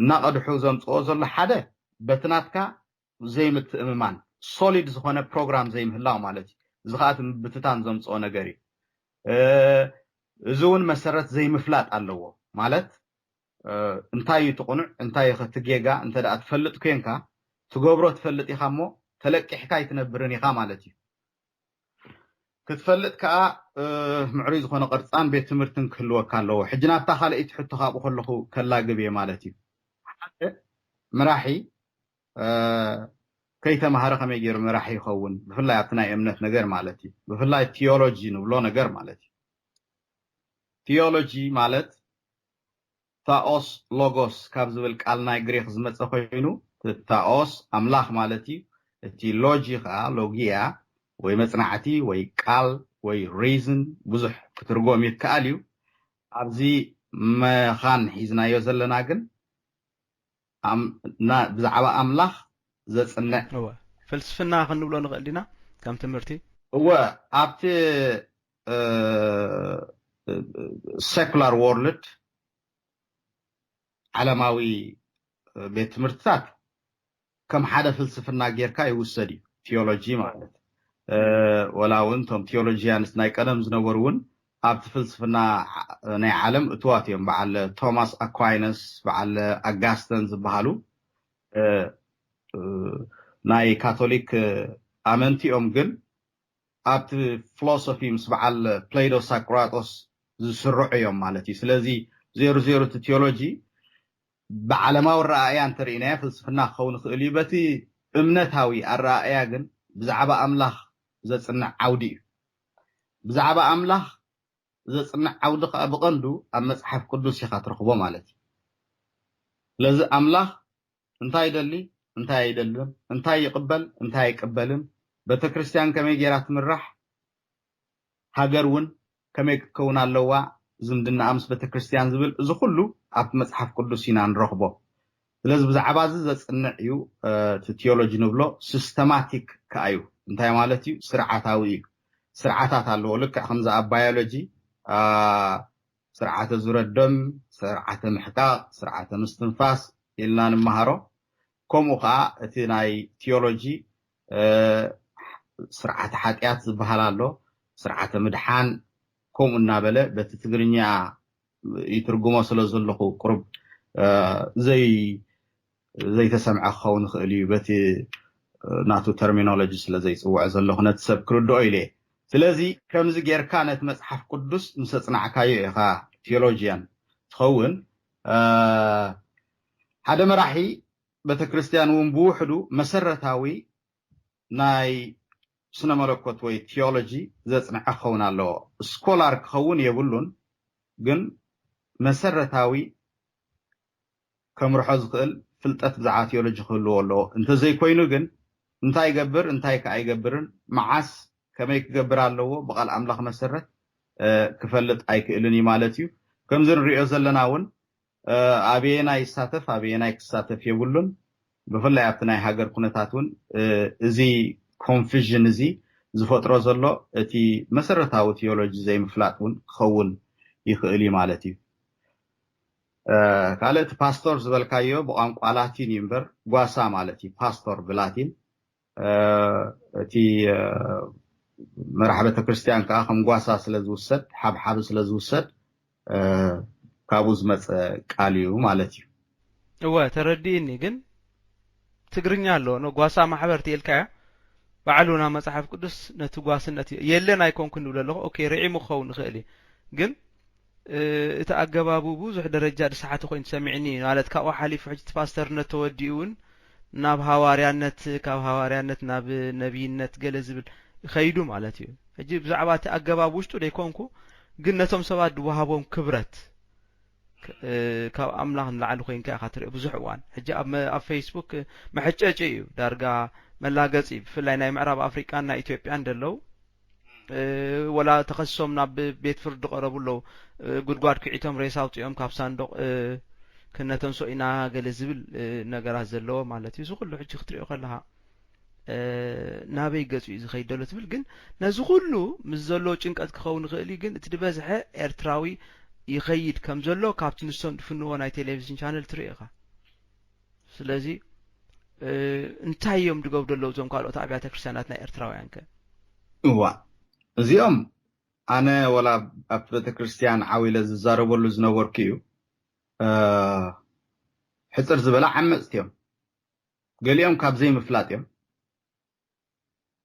እናቐድሑ ዘምፅኦ ዘሎ ሓደ በቲ ናትካ ዘይምትእምማን ሶሊድ ዝኾነ ፕሮግራም ዘይምህላው ማለት እዩ እዚ ከዓ ምብትታን ዘምፅኦ ነገር እዩ እዚ እውን መሰረት ዘይምፍላጥ ኣለዎ ማለት እንታይ እዩ ትቕኑዕ እንታይ እዩ እቲ ጌጋ እንተ ደኣ ትፈልጥ ኮንካ ትገብሮ ትፈልጥ ኢኻ እሞ ተለቂሕካ ኣይትነብርን ኢኻ ማለት እዩ። ክትፈልጥ ከኣ ምዕሩይ ዝኾነ ቅርጻን ቤት ትምህርትን ክህልወካ ኣለዎ። ሕጂ ናብታ ካልኣይቲ ሕቶ ካብኡ ከለኹ ከላግብ እየ ማለት እዩ። ሓደ መራሒ ከይተማሃረ ከመይ ገይሩ መራሒ ይኸውን? ብፍላይ ኣብቲ ናይ እምነት ነገር ማለት እዩ። ብፍላይ ቲዮሎጂ ንብሎ ነገር ማለት እዩ። ቲዮሎጂ ማለት ታኦስ ሎጎስ ካብ ዝብል ቃል ናይ ግሪክ ዝመፀ ኮይኑ ታኦስ ኣምላኽ ማለት እዩ። እቲ ሎጂ ከዓ ሎጊያ ወይ መፅናዕቲ ወይ ቃል ወይ ሪዝን ብዙሕ ክትርጎም ይከኣል እዩ። ኣብዚ መኻን ሒዝናዮ ዘለና ግን ብዛዕባ ኣምላኽ ዘፅንዕ ፍልስፍና ክንብሎ ንኽእል ዲና ከም ትምህርቲ እወ ኣብቲ secular world ዓለማዊ ቤት ትምህርትታት ከም ሓደ ፍልስፍና ጌርካ ይውሰድ እዩ ቲዮሎጂ ማለት ወላ እውን እቶም ቲዮሎጂያንስ ናይ ቀደም ዝነበሩ እውን ኣብቲ ፍልስፍና ናይ ዓለም እትዋት እዮም በዓል ቶማስ ኣኳይነስ በዓል ኣጋስተን ዝበሃሉ ናይ ካቶሊክ ኣመንቲ እዮም ግን ኣብቲ ፊሎሶፊ ምስ በዓል ፕሌዶ ሳቅራጦስ ዝስርዑ እዮም ማለት እዩ ስለዚ ዜሩ ዜሩ እቲ ቲዮሎጂ ብዓለማዊ ኣረኣእያ እንተርኢናዮ ፍልስፍና ክኸውን ይኽእል እዩ በቲ እምነታዊ ኣረኣእያ ግን ብዛዕባ ኣምላኽ ዘፅንዕ ዓውዲ እዩ ብዛዕባ ኣምላኽ ዘፅንዕ ዓውዲ ከዓ ብቐንዱ ኣብ መፅሓፍ ቅዱስ ኢኻ ትረኽቦ ማለት እዩ ስለዚ ኣምላኽ እንታይ ይደሊ እንታይ ኣይደልን እንታይ ይቕበል እንታይ ኣይቅበልን ቤተክርስትያን ከመይ ጌራ ትምራሕ ሃገር እውን ከመይ ክትከውን ኣለዋ ዝምድናኣ ምስ ቤተክርስትያን ዝብል እዚ ኩሉ ኣብቲ መፅሓፍ ቅዱስ ኢና ንረኽቦ ስለዚ ብዛዕባ እዚ ዘፅንዕ እዩ እቲ ቲዮሎጂ ንብሎ ሲስተማቲክ ከዓ እዩ እንታይ ማለት እዩ ስርዓታዊ እዩ ስርዓታት ኣለዎ ልክዕ ከምዚ ኣብ ባዮሎጂ ስርዓተ ዙረት ደም ስርዓተ ምሕቃቕ ስርዓተ ምስትንፋስ ኢልና ንመሃሮ ከምኡ ከዓ እቲ ናይ ቲዮሎጂ ስርዓተ ሓጢኣት ዝበሃል ኣሎ ስርዓተ ምድሓን ከምኡ እናበለ በቲ ትግርኛ ይትርጉሞ ስለ ዘለኹ ቁሩብ ዘይ ዘይተሰምዐ ክኸውን ይኽእል እዩ በቲ ናቱ ተርሚኖሎጂ ስለ ዘይፅውዖ ዘለኹ ነቲ ሰብ ክርድኦ ኢለ ስለዚ ከምዚ ጌርካ ነቲ መፅሓፍ ቅዱስ ምስ ኣፅናዕካዮ ኢኻ ቴዎሎጂያን ትኸውን ሓደ መራሒ ቤተክርስትያን እውን ብውሕዱ መሰረታዊ ናይ ስነ መለኮት ወይ ቴዎሎጂ ዘፅንዐ ክኸውን ኣለዎ ስኮላር ክኸውን የብሉን ግን መሰረታዊ ከምርሖ ዝኽእል ፍልጠት ብዛዕባ ቴዎሎጂ ክህልዎ ኣለዎ እንተዘይኮይኑ ግን እንታይ ይገብር እንታይ ከዓ ይገብርን መዓስ ከመይ ክገብር ኣለዎ ብቃል ኣምላኽ መሰረት ክፈልጥ ኣይክእልን እዩ ማለት እዩ ከምዚ ንሪኦ ዘለና እውን ኣበየናይ ይሳተፍ ኣበየናይ ክሳተፍ የብሉን ብፍላይ ኣብቲ ናይ ሃገር ኩነታት እውን እዚ ኮንፊዥን እዚ ዝፈጥሮ ዘሎ እቲ መሰረታዊ ቴዎሎጂ ዘይምፍላጥ እውን ክኸውን ይኽእል እዩ ማለት እዩ ካልእ እቲ ፓስቶር ዝበልካዮ ብቋንቋ ላቲን እዩ እምበር ጓሳ ማለት እዩ ፓስቶር ብላቲን እቲ መራሕ ቤተክርስትያን ከዓ ከም ጓሳ ስለ ዝውሰድ ሓብሓብ ስለ ዝውሰድ ካብኡ ዝመፀ ቃል እዩ ማለት እዩ እወ ተረዲእኒ ግን ትግርኛ ኣሎ ጓሳ ማሕበር ትኢልካያ ባዕሉ ናብ መፅሓፍ ቅዱስ ነቲ ጓስነት የለን ኣይኮንኩ ንብል ኣለኹ ኦኬ ርዒሙ ክኸውን ይኽእል እዩ ግን እቲ ኣገባቡ ብዙሕ ደረጃ ዝሰሓተ ኮይኑ ተሰሚዕኒ ማለት ካብኡ ሓሊፉ ሕጂ ፓስተርነት ተወዲኡ እውን ናብ ሃዋርያነት ካብ ሃዋርያነት ናብ ነቢይነት ገለ ዝብል ከይዱ ማለት እዩ ሕጂ ብዛዕባ እቲ ኣገባብ ውሽጡ ደይኮንኩ ግን ነቶም ሰባት ዝወሃቦም ክብረት ካብ ኣምላኽ ንላዕሊ ኮይንካ ኢኻ ትርኢ ብዙሕ እዋን ሕጂ ኣብ ፌስቡክ መሐጨጭ እዩ ዳርጋ መላገፂ ብፍላይ ናይ ምዕራብ ኣፍሪቃን ናይ ኢትዮጵያን ደለው ወላ ተኸሲሶም ናብ ቤት ፍርዲ ቀረቡ ኣለዉ ጉድጓድ ክዒቶም ሬሳ ኣውፅኦም ካብ ሳንዶቅ ክነተንሶ ኢና ገለ ዝብል ነገራት ዘለዎ ማለት እዩ እዚ ኩሉ ሕጂ ክትሪኦ ከለካ ናበይ ገፁ እዩ ዝኸይድ ደሎ ትብል ግን ነዚ ኩሉ ምስ ዘለዎ ጭንቀት ክኸውን ይኽእል እዩ ግን እቲ ዝበዝሐ ኤርትራዊ ይኸይድ ከም ዘሎ ካብቲ ንሶም ዝፍንዎ ናይ ቴሌቪዥን ቻነል ትርኢ ኢኻ ስለዚ እንታይ እዮም ድገብሩ ኣለዉ እዞም ካልኦት ኣብያተ ክርስትያናት ናይ ኤርትራውያን ከ እዋ እዚኦም ኣነ ወላ ኣብቲ ቤተክርስትያን ዓው ኢለ ዝዛረበሉ ዝነበርኩ እዩ ሕፅር ዝበለ ዓመፅቲ እዮም። ገሊኦም ካብ ዘይምፍላጥ እዮም።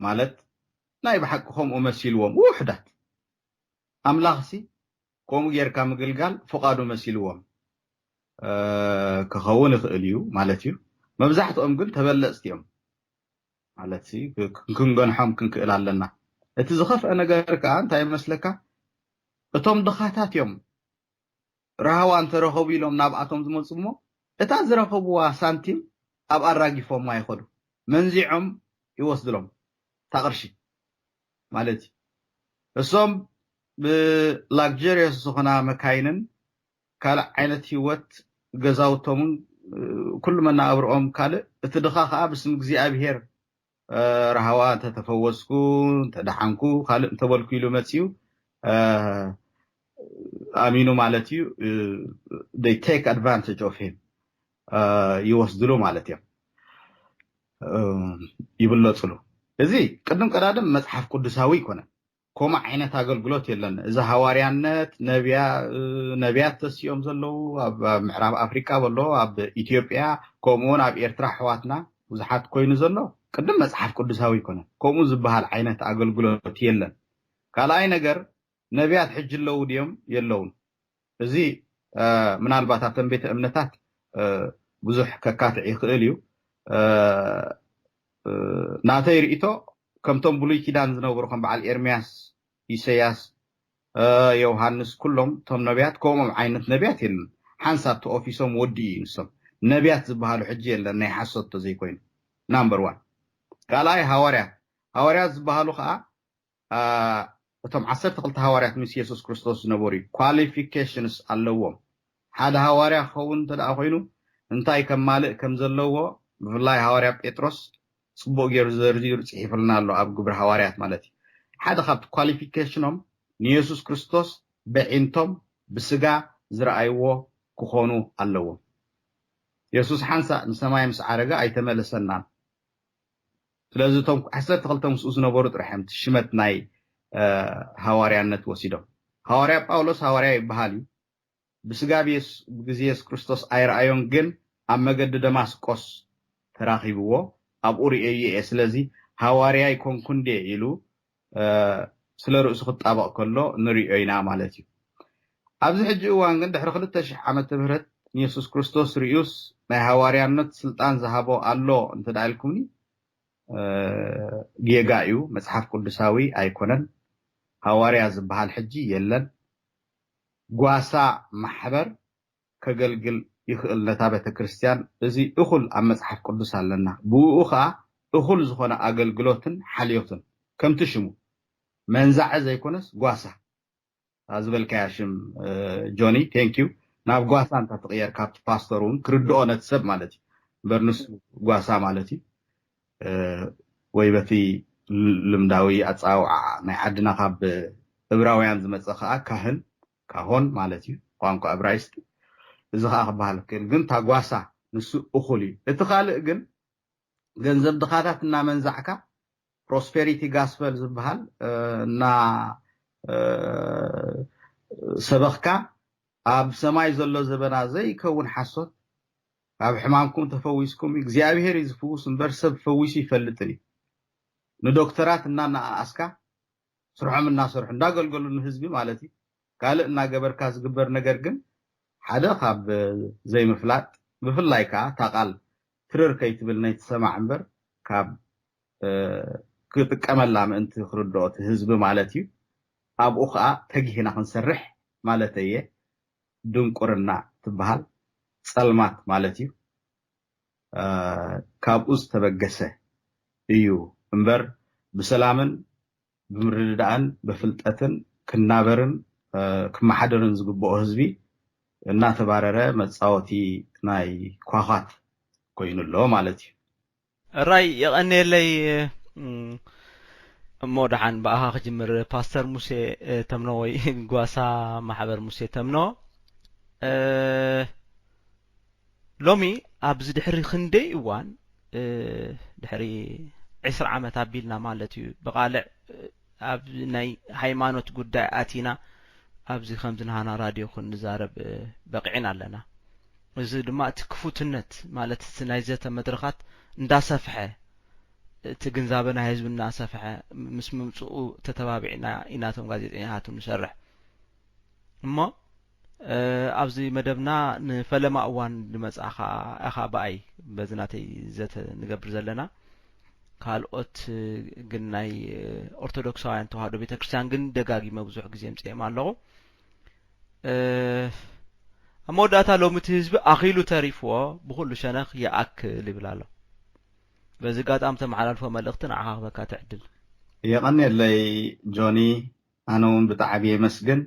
ማለት ናይ ብሓቂ ከምኡ መሲልዎም ውሕዳት፣ ኣምላኽሲ ከምኡ ጌርካ ምግልጋል ፍቓዱ መሲልዎም ክኸውን ይኽእል እዩ ማለት እዩ። መብዛሕትኦም ግን ተበለፅቲ እዮም ማለት ክንገንሖም ክንክእል ኣለና። እቲ ዝኸፍአ ነገር ከዓ እንታይ ይመስለካ? እቶም ድኻታት እዮም። ረሃዋ እንተረኸቡ ኢሎም ናብኣቶም ዝመፁ እሞ እታ ዝረኸብዋ ሳንቲም ኣብ ኣራጊፎም ኣይኸዱ፣ መንዚዖም ይወስድሎም እታ ቅርሺ ማለት እዩ። እሶም ብላግጀሪየስ ዝኾና መካይንን ካልእ ዓይነት ህይወት፣ ገዛውቶምን ኩሉ መናብርኦም ካልእ፣ እቲ ድኻ ከዓ ብስም እግዚኣብሄር ረሃዋ እንተተፈወስኩ እንተደሓንኩ ካልእ እንተበልኩ ኢሉ መፅኡ ኣሚኑ ማለት እዩ። They take advantage of him፣ ይወስድሉ ማለት እዮም፣ ይብለፅሉ። እዚ ቅድም ቀዳድም መፅሓፍ ቅዱሳዊ ይኮነ። ከምኡ ዓይነት ኣገልግሎት የለን። እዚ ሃዋርያነት ነቢያት ተሲኦም ዘለዉ ኣብ ምዕራብ ኣፍሪቃ በሎ ኣብ ኢትዮጵያ ከምኡውን ኣብ ኤርትራ ኣሕዋትና ብዙሓት ኮይኑ ዘሎ ቅድም መፅሓፍ ቅዱሳዊ ይኮነ። ከምኡ ዝበሃል ዓይነት ኣገልግሎት የለን። ካልኣይ ነገር ነቢያት ሕጂ ኣለዉ ድዮም የለውን? እዚ ምናልባት ኣብተን ቤተ እምነታት ብዙሕ ከካትዕ ይኽእል እዩ። ናተይ ርእቶ ከምቶም ብሉይ ኪዳን ዝነበሩ ከም በዓል ኤርምያስ፣ ኢሰያስ፣ ዮሃንስ ኩሎም እቶም ነቢያት ከምኦም ዓይነት ነቢያት የለን። ሓንሳብ ተኦፊሶም ወዲ እዩ ንሶም ነቢያት ዝበሃሉ ሕጂ የለን ናይ ሓሶት ተዘይኮይኑ። ናምበር ዋን። ካልኣይ ሃዋርያት፣ ሃዋርያት ዝበሃሉ ከዓ እቶም ዓሰርተ ክልተ ሃዋርያት ምስ የሱስ ክርስቶስ ዝነበሩ እዩ። ኳሊፊኬሽንስ ኣለዎም። ሓደ ሃዋርያ ክኸውን እንተ ደኣ ኮይኑ እንታይ ከማልእ ከም ዘለዎ ብፍላይ ሃዋርያ ጴጥሮስ ጽቡቕ ገይሩ ዘርዚሩ ጽሒፍልና ኣሎ ኣብ ግብሪ ሃዋርያት ማለት እዩ። ሓደ ካብቲ ኳሊፊኬሽኖም ንየሱስ ክርስቶስ በዒንቶም ብስጋ ዝረኣይዎ ክኾኑ ኣለዎም። የሱስ ሓንሳእ ንሰማይ ምስ ዓረገ ኣይተመለሰናን። ስለዚ እቶም ዓሰርተ ክልተ ምስኡ ዝነበሩ ጥራሕ እዮም ሽመት ናይ ሃዋርያነት ወሲዶም። ሃዋርያ ጳውሎስ ሃዋርያ ይበሃል እዩ። ብስጋ ብግዜ የሱስ ክርስቶስ ኣይረኣዮን፣ ግን ኣብ መገዲ ደማስቆስ ተራኺብዎ ኣብኡ ርእየዮ እየ። ስለዚ ሃዋርያ ይኮንኩ እንዴ ኢሉ ስለ ርእሱ ክጣበቕ ከሎ ንሪኦ ኢና ማለት እዩ። ኣብዚ ሕጂ እዋን ግን ድሕሪ ክልተ ሽሕ ዓመተ ምህረት ንየሱስ ክርስቶስ ርእዩስ ናይ ሃዋርያነት ስልጣን ዝሃቦ ኣሎ እንተ ደኣ ኢልኩምኒ ጌጋ እዩ። መጽሓፍ ቅዱሳዊ ኣይኮነን። ሃዋርያ ዝበሃል ሕጂ የለን። ጓሳ ማሕበር ከገልግል ይኽእል ነታ ቤተ ክርስቲያን። እዚ እኹል ኣብ መጽሓፍ ቅዱስ ኣለና። ብኡ ኸኣ እኹል ዝኾነ ኣገልግሎትን ሓልዮትን ከምቲ ሽሙ መንዛዐ ዘይኮነስ ጓሳ ዝበልካያ ሽም ጆኒ፣ ቴንክ ዩ። ናብ ጓሳ እንታ ትቕየር ካብቲ ፓስተር እውን ክርድኦ ነቲ ሰብ ማለት እዩ። እምበር ንሱ ጓሳ ማለት እዩ ወይ በቲ ልምዳዊ ኣፀዋውዓ ናይ ዓድና ካብ እብራውያን ዝመፀ ከዓ ካህን፣ ካሆን ማለት እዩ ቋንቋ እብራይስጢ። እዚ ከዓ ክበሃል ክእል ግን ታጓሳ ንሱ እኹል እዩ። እቲ ካልእ ግን ገንዘብ ድኻታት እናመንዛዕካ ፕሮስፔሪቲ ጋስፐል ዝበሃል እና ሰበኽካ ኣብ ሰማይ ዘሎ ዘበና ዘይከውን ሓሶት፣ ካብ ሕማምኩም ተፈዊስኩም እግዚኣብሄር እዩ ዝፍውስ እምበር ሰብ ፈዊሱ ይፈልጥን እዩ። ንዶክተራት እናነኣኣስካ ስርሖም እናሰርሑ እንዳገልገሉ ንህዝቢ ማለት እዩ ካልእ እናገበርካ ዝግበር ነገር ግን ሓደ ካብ ዘይምፍላጥ፣ ብፍላይ ከዓ እታ ቃል ትርር ከይትብል ናይ ትሰማዕ እምበር ካብ ክጥቀመላ ምእንቲ ክርድኦ እቲ ህዝቢ ማለት እዩ። ኣብኡ ከዓ ተጊህና ክንሰርሕ ማለት እየ። ድንቁርና ትበሃል ፀልማት ማለት እዩ። ካብኡ ዝተበገሰ እዩ እምበር ብሰላምን ብምርድዳእን ብፍልጠትን ክናበርን ክመሓደርን ዝግብኦ ህዝቢ እናተባረረ መፃወቲ ናይ ኳኳት ኮይኑ ኣሎ ማለት እዩ። ራይ የቐንየለይ። እሞ ደሓን ብኣኻ ክጅምር። ፓስተር ሙሴ ተምኖ ወይ ጓሳ ማሕበር ሙሴ ተምኖ ሎሚ ኣብዚ ድሕሪ ክንደይ እዋን ድሕሪ ዕስራ ዓመት ኣቢልና ማለት እዩ ብቓልዕ ኣብ ናይ ሃይማኖት ጉዳይ ኣቲና ኣብዚ ከምዚ ንሃና ራድዮ ክንዛረብ በቂዕና ኣለና። እዚ ድማ እቲ ክፉትነት ማለት እቲ ናይ ዘተ መድረኻት እንዳሰፍሐ፣ እቲ ግንዛበ ናይ ህዝቢ እናሰፍሐ ምስ ምምፅኡ ተተባቢዕና ኢና እቶም ጋዜጠኛታት ንሰርሕ። እሞ ኣብዚ መደብና ንፈለማ እዋን ንመፅኣኻ ኢኻ ብኣይ በዚ ናተይ ዘተ ንገብር ዘለና። ካልኦት ግን ናይ ኦርቶዶክሳውያን ተዋህዶ ቤተክርስትያን ግን ደጋጊመ ብዙሕ ግዜ ምፅኦም ኣለኹ። ኣብ መወዳእታ ሎሚ እቲ ህዝቢ ኣኺሉ ተሪፍዎ ብኹሉ ሸነኽ ይኣክል ይብል ኣሎ። በዚ ኣጋጣሚ ተመሓላልፎ መልእኽቲ ንዓኻ ክበካ ትዕድል። የቐንየለይ ጆኒ፣ ኣነ እውን ብጣዕሚ የመስግን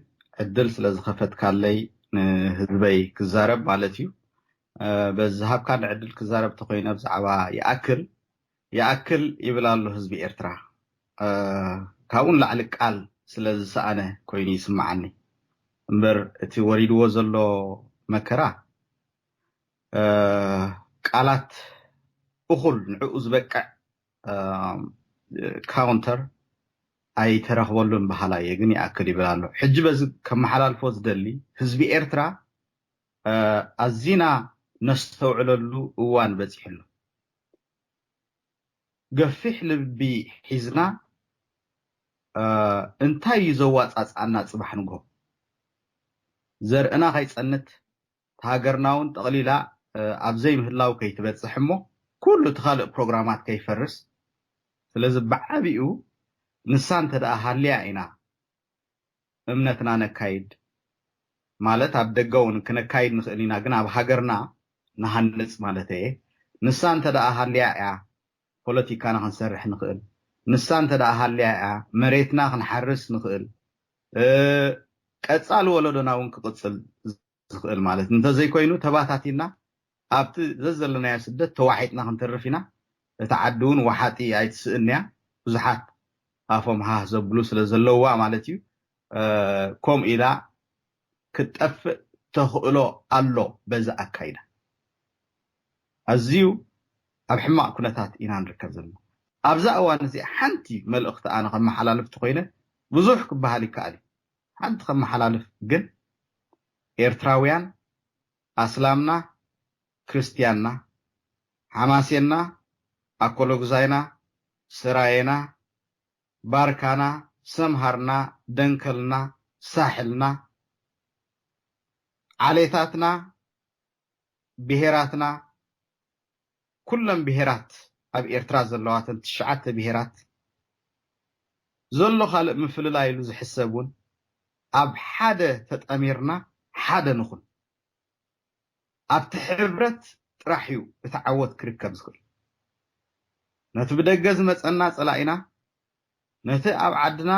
ዕድል ስለ ዝኸፈትካለይ ንህዝበይ ክዛረብ ማለት እዩ። በዚ ዝሃብካኒ ዕድል ክዛረብ ተኾይነ ብዛዕባ ይኣክል ይኣክል ይብል ኣሎ ህዝቢ ኤርትራ። ካብኡ ንላዕሊ ቃል ስለ ዝሰኣነ ኮይኑ ይስምዓኒ እምበር እቲ ወሪድዎ ዘሎ መከራ ቃላት እኹል ንዕኡ ዝበቅዕ ካውንተር ኣይተረኽበሉን በሃላይ እየ። ግን ይኣክል ይብል ኣሎ። ሕጂ በዚ ከመሓላልፎ ዝደሊ ህዝቢ ኤርትራ ኣዚና ነስተውዕለሉ እዋን በጺሑ ኣሎ። ገፊሕ ልቢ ሒዝና እንታይ እዩ ዘዋጻጽኣና ጽባሕ ንግሆ ዘርእና ከይጸንት ሃገርና እውን ጠቕሊላ ኣብ ዘይምህላው ከይትበጽሕ እሞ ኩሉ እቲ ካልእ ፕሮግራማት ከይፈርስ። ስለዚ ብዓቢኡ ንሳ እንተ ደኣ ሃልያ ኢና እምነትና ነካይድ ማለት ኣብ ደገ እውን ክነካይድ ንኽእል ኢና፣ ግን ኣብ ሃገርና ንሃንጽ ማለት እየ። ንሳ እንተ ደኣ ሃልያ እያ ፖለቲካና ክንሰርሕ ንኽእል። ንሳ እንተ ደኣ ሃልያ እያ መሬትና ክንሓርስ ንኽእል። ቀጻሊ ወለዶና እውን ክቕጽል ዝኽእል ማለት እንተዘይኮይኑ ተባታቲና ኣብቲ ዘዘለናዮ ስደት ተዋሒጥና ክንተርፍ ኢና። እታ ዓዲ እውን ወሓጢ ኣይትስእን እያ። ብዙሓት ኣፎም ሃህ ዘብሉ ስለ ዘለውዋ ማለት እዩ። ከምኡ ኢላ ክትጠፍእ ተኽእሎ ኣሎ በዚ ኣካይዳ። ኣዝዩ ኣብ ሕማቕ ኩነታት ኢና ንርከብ ዘለና። ኣብዛ እዋን እዚኣ ሓንቲ መልእኽቲ ኣነ ከመሓላልፍ ተኾይነ ብዙሕ ክበሃል ይከኣል እዩ። ሓንቲ ከመሓላልፍ ግን ኤርትራውያን ኣስላምና ክርስትያንና ሓማሴንና ኣኮሎጉዛይና ስራየና ባርካና ሰምሃርና ደንከልና ሳሕልና ዓሌታትና ብሄራትና ኩለን ብሄራት ኣብ ኤርትራ ዘለዋተን ትሽዓተ ብሄራት ዘሎ ካልእ ምፍልላይ ኢሉ ዝሕሰብ እውን ኣብ ሓደ ተጠሚርና ሓደ ንኹን። ኣብቲ ሕብረት ጥራሕ እዩ እቲ ዓወት ክርከብ ዝኽእል። ነቲ ብደገ ዝመጸና ጸላኢና ነቲ ኣብ ዓድና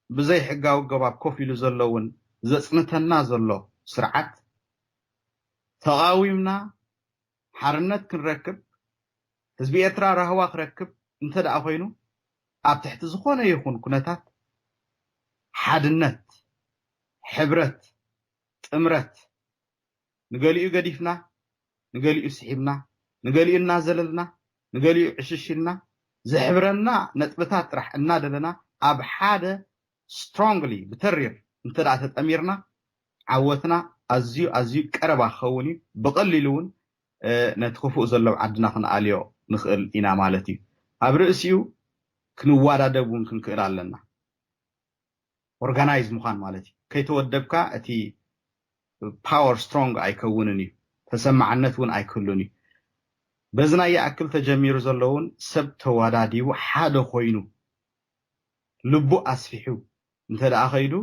ብዘይ ሕጋዊ ኣገባብ ኮፍ ኢሉ ዘሎ እውን ዘጽንተና ዘሎ ስርዓት ተቓዊምና ሓርነት ክንረክብ ህዝቢ ኤርትራ ራህዋ ክረክብ እንተ ደኣ ኮይኑ ኣብ ትሕቲ ዝኾነ ይኹን ኩነታት ሓድነት፣ ሕብረት፣ ጥምረት ንገሊኡ ገዲፍና ንገሊኡ ስሒብና ንገሊኡ እናዘለልና ንገሊኡ ዕሽሽ ኢልና ዝሕብረና ነጥብታት ጥራሕ እናደለና ኣብ ሓደ ስትሮንግሊ ብተሪር እንተ ደኣ ተጠሚርና ዓወትና ኣዝዩ ኣዝዩ ቀረባ ክኸውን እዩ። ብቐሊሉ እውን ነቲ ክፉእ ዘሎ ኣብ ዓድና ክንኣልዮ ንኽእል ኢና ማለት እዩ። ኣብ ርእሲኡ ክንወዳደብ እውን ክንክእል ኣለና። ኦርጋናይዝ ምዃን ማለት እዩ። ከይተወደብካ እቲ ፓወር ስትሮንግ ኣይከውንን እዩ፣ ተሰማዕነት እውን ኣይክህሉን እዩ። በዚ ናይ ይኣክል ተጀሚሩ ዘሎ እውን ሰብ ተወዳዲቡ ሓደ ኮይኑ ልቡ ኣስፊሑ እንተ ደኣ ከይዱ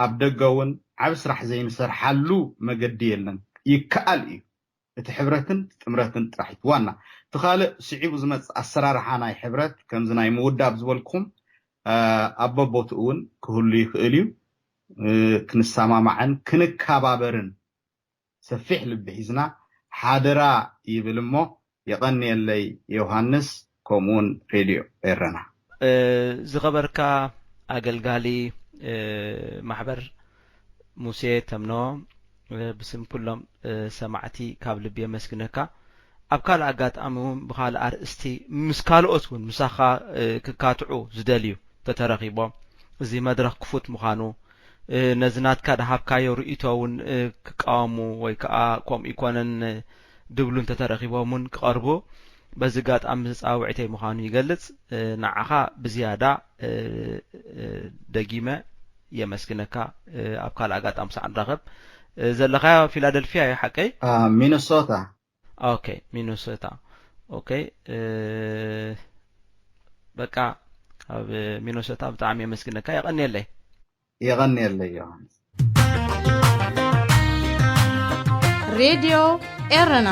ኣብ ደገ እውን ዓብ ስራሕ ዘይንሰርሓሉ መገዲ የለን። ይከኣል እዩ። እቲ ሕብረትን ጥምረትን ጥራሕ እዩ ዋና። እቲ ካልእ ስዒቡ ዝመጽእ ኣሰራርሓ ናይ ሕብረት ከምዚ ናይ ምውዳብ ዝበልኩም ኣብ በቦትኡ እውን ክህሉ ይኽእል እዩ። ክንሰማማዕን ክንከባበርን ሰፊሕ ልቢ ሒዝና ሓደራ ይብል እሞ የቐንየለይ ዮሃንስ ከምኡውን ሬድዮ ኤረና። ዝኸበርካ ኣገልጋሊ ማሕበር ሙሴ ተምኖ ብስም ኩሎም ሰማዕቲ ካብ ልቢ የመስግነካ። ኣብ ካልእ ኣጋጣሚ እውን ብኻልእ ኣርእስቲ ምስ ካልኦት እውን ምሳኻ ክካትዑ ዝደልዩ ተተረኺቦም እዚ መድረኽ ክፉት ምዃኑ ነዚ ናትካ ድሃብካዮ ርእይቶ እውን ክቃወሙ ወይ ከዓ ከምኡ ይኮነን ድብሉ እንተተረኺቦም እውን ክቐርቡ በዚ ኣጋጣሚ ፃውዒተይ ምዃኑ ይገልፅ። ንዓኻ ብዝያዳ ደጊመ የመስግነካ። ኣብ ካልእ ኣጋጣሚ ሳዕ ንራኸብ። ዘለኻዮ ፊላደልፊያ እዩ ሓቀይ? ሚኒሶታ። ኦኬ፣ ሚኒሶታ። ኦኬ፣ በቃ ካብ ሚኒሶታ ብጣዕሚ የመስግነካ። የቐንየለይ። የቐንየለይ ዮሃንስ። ሬድዮ ኤረና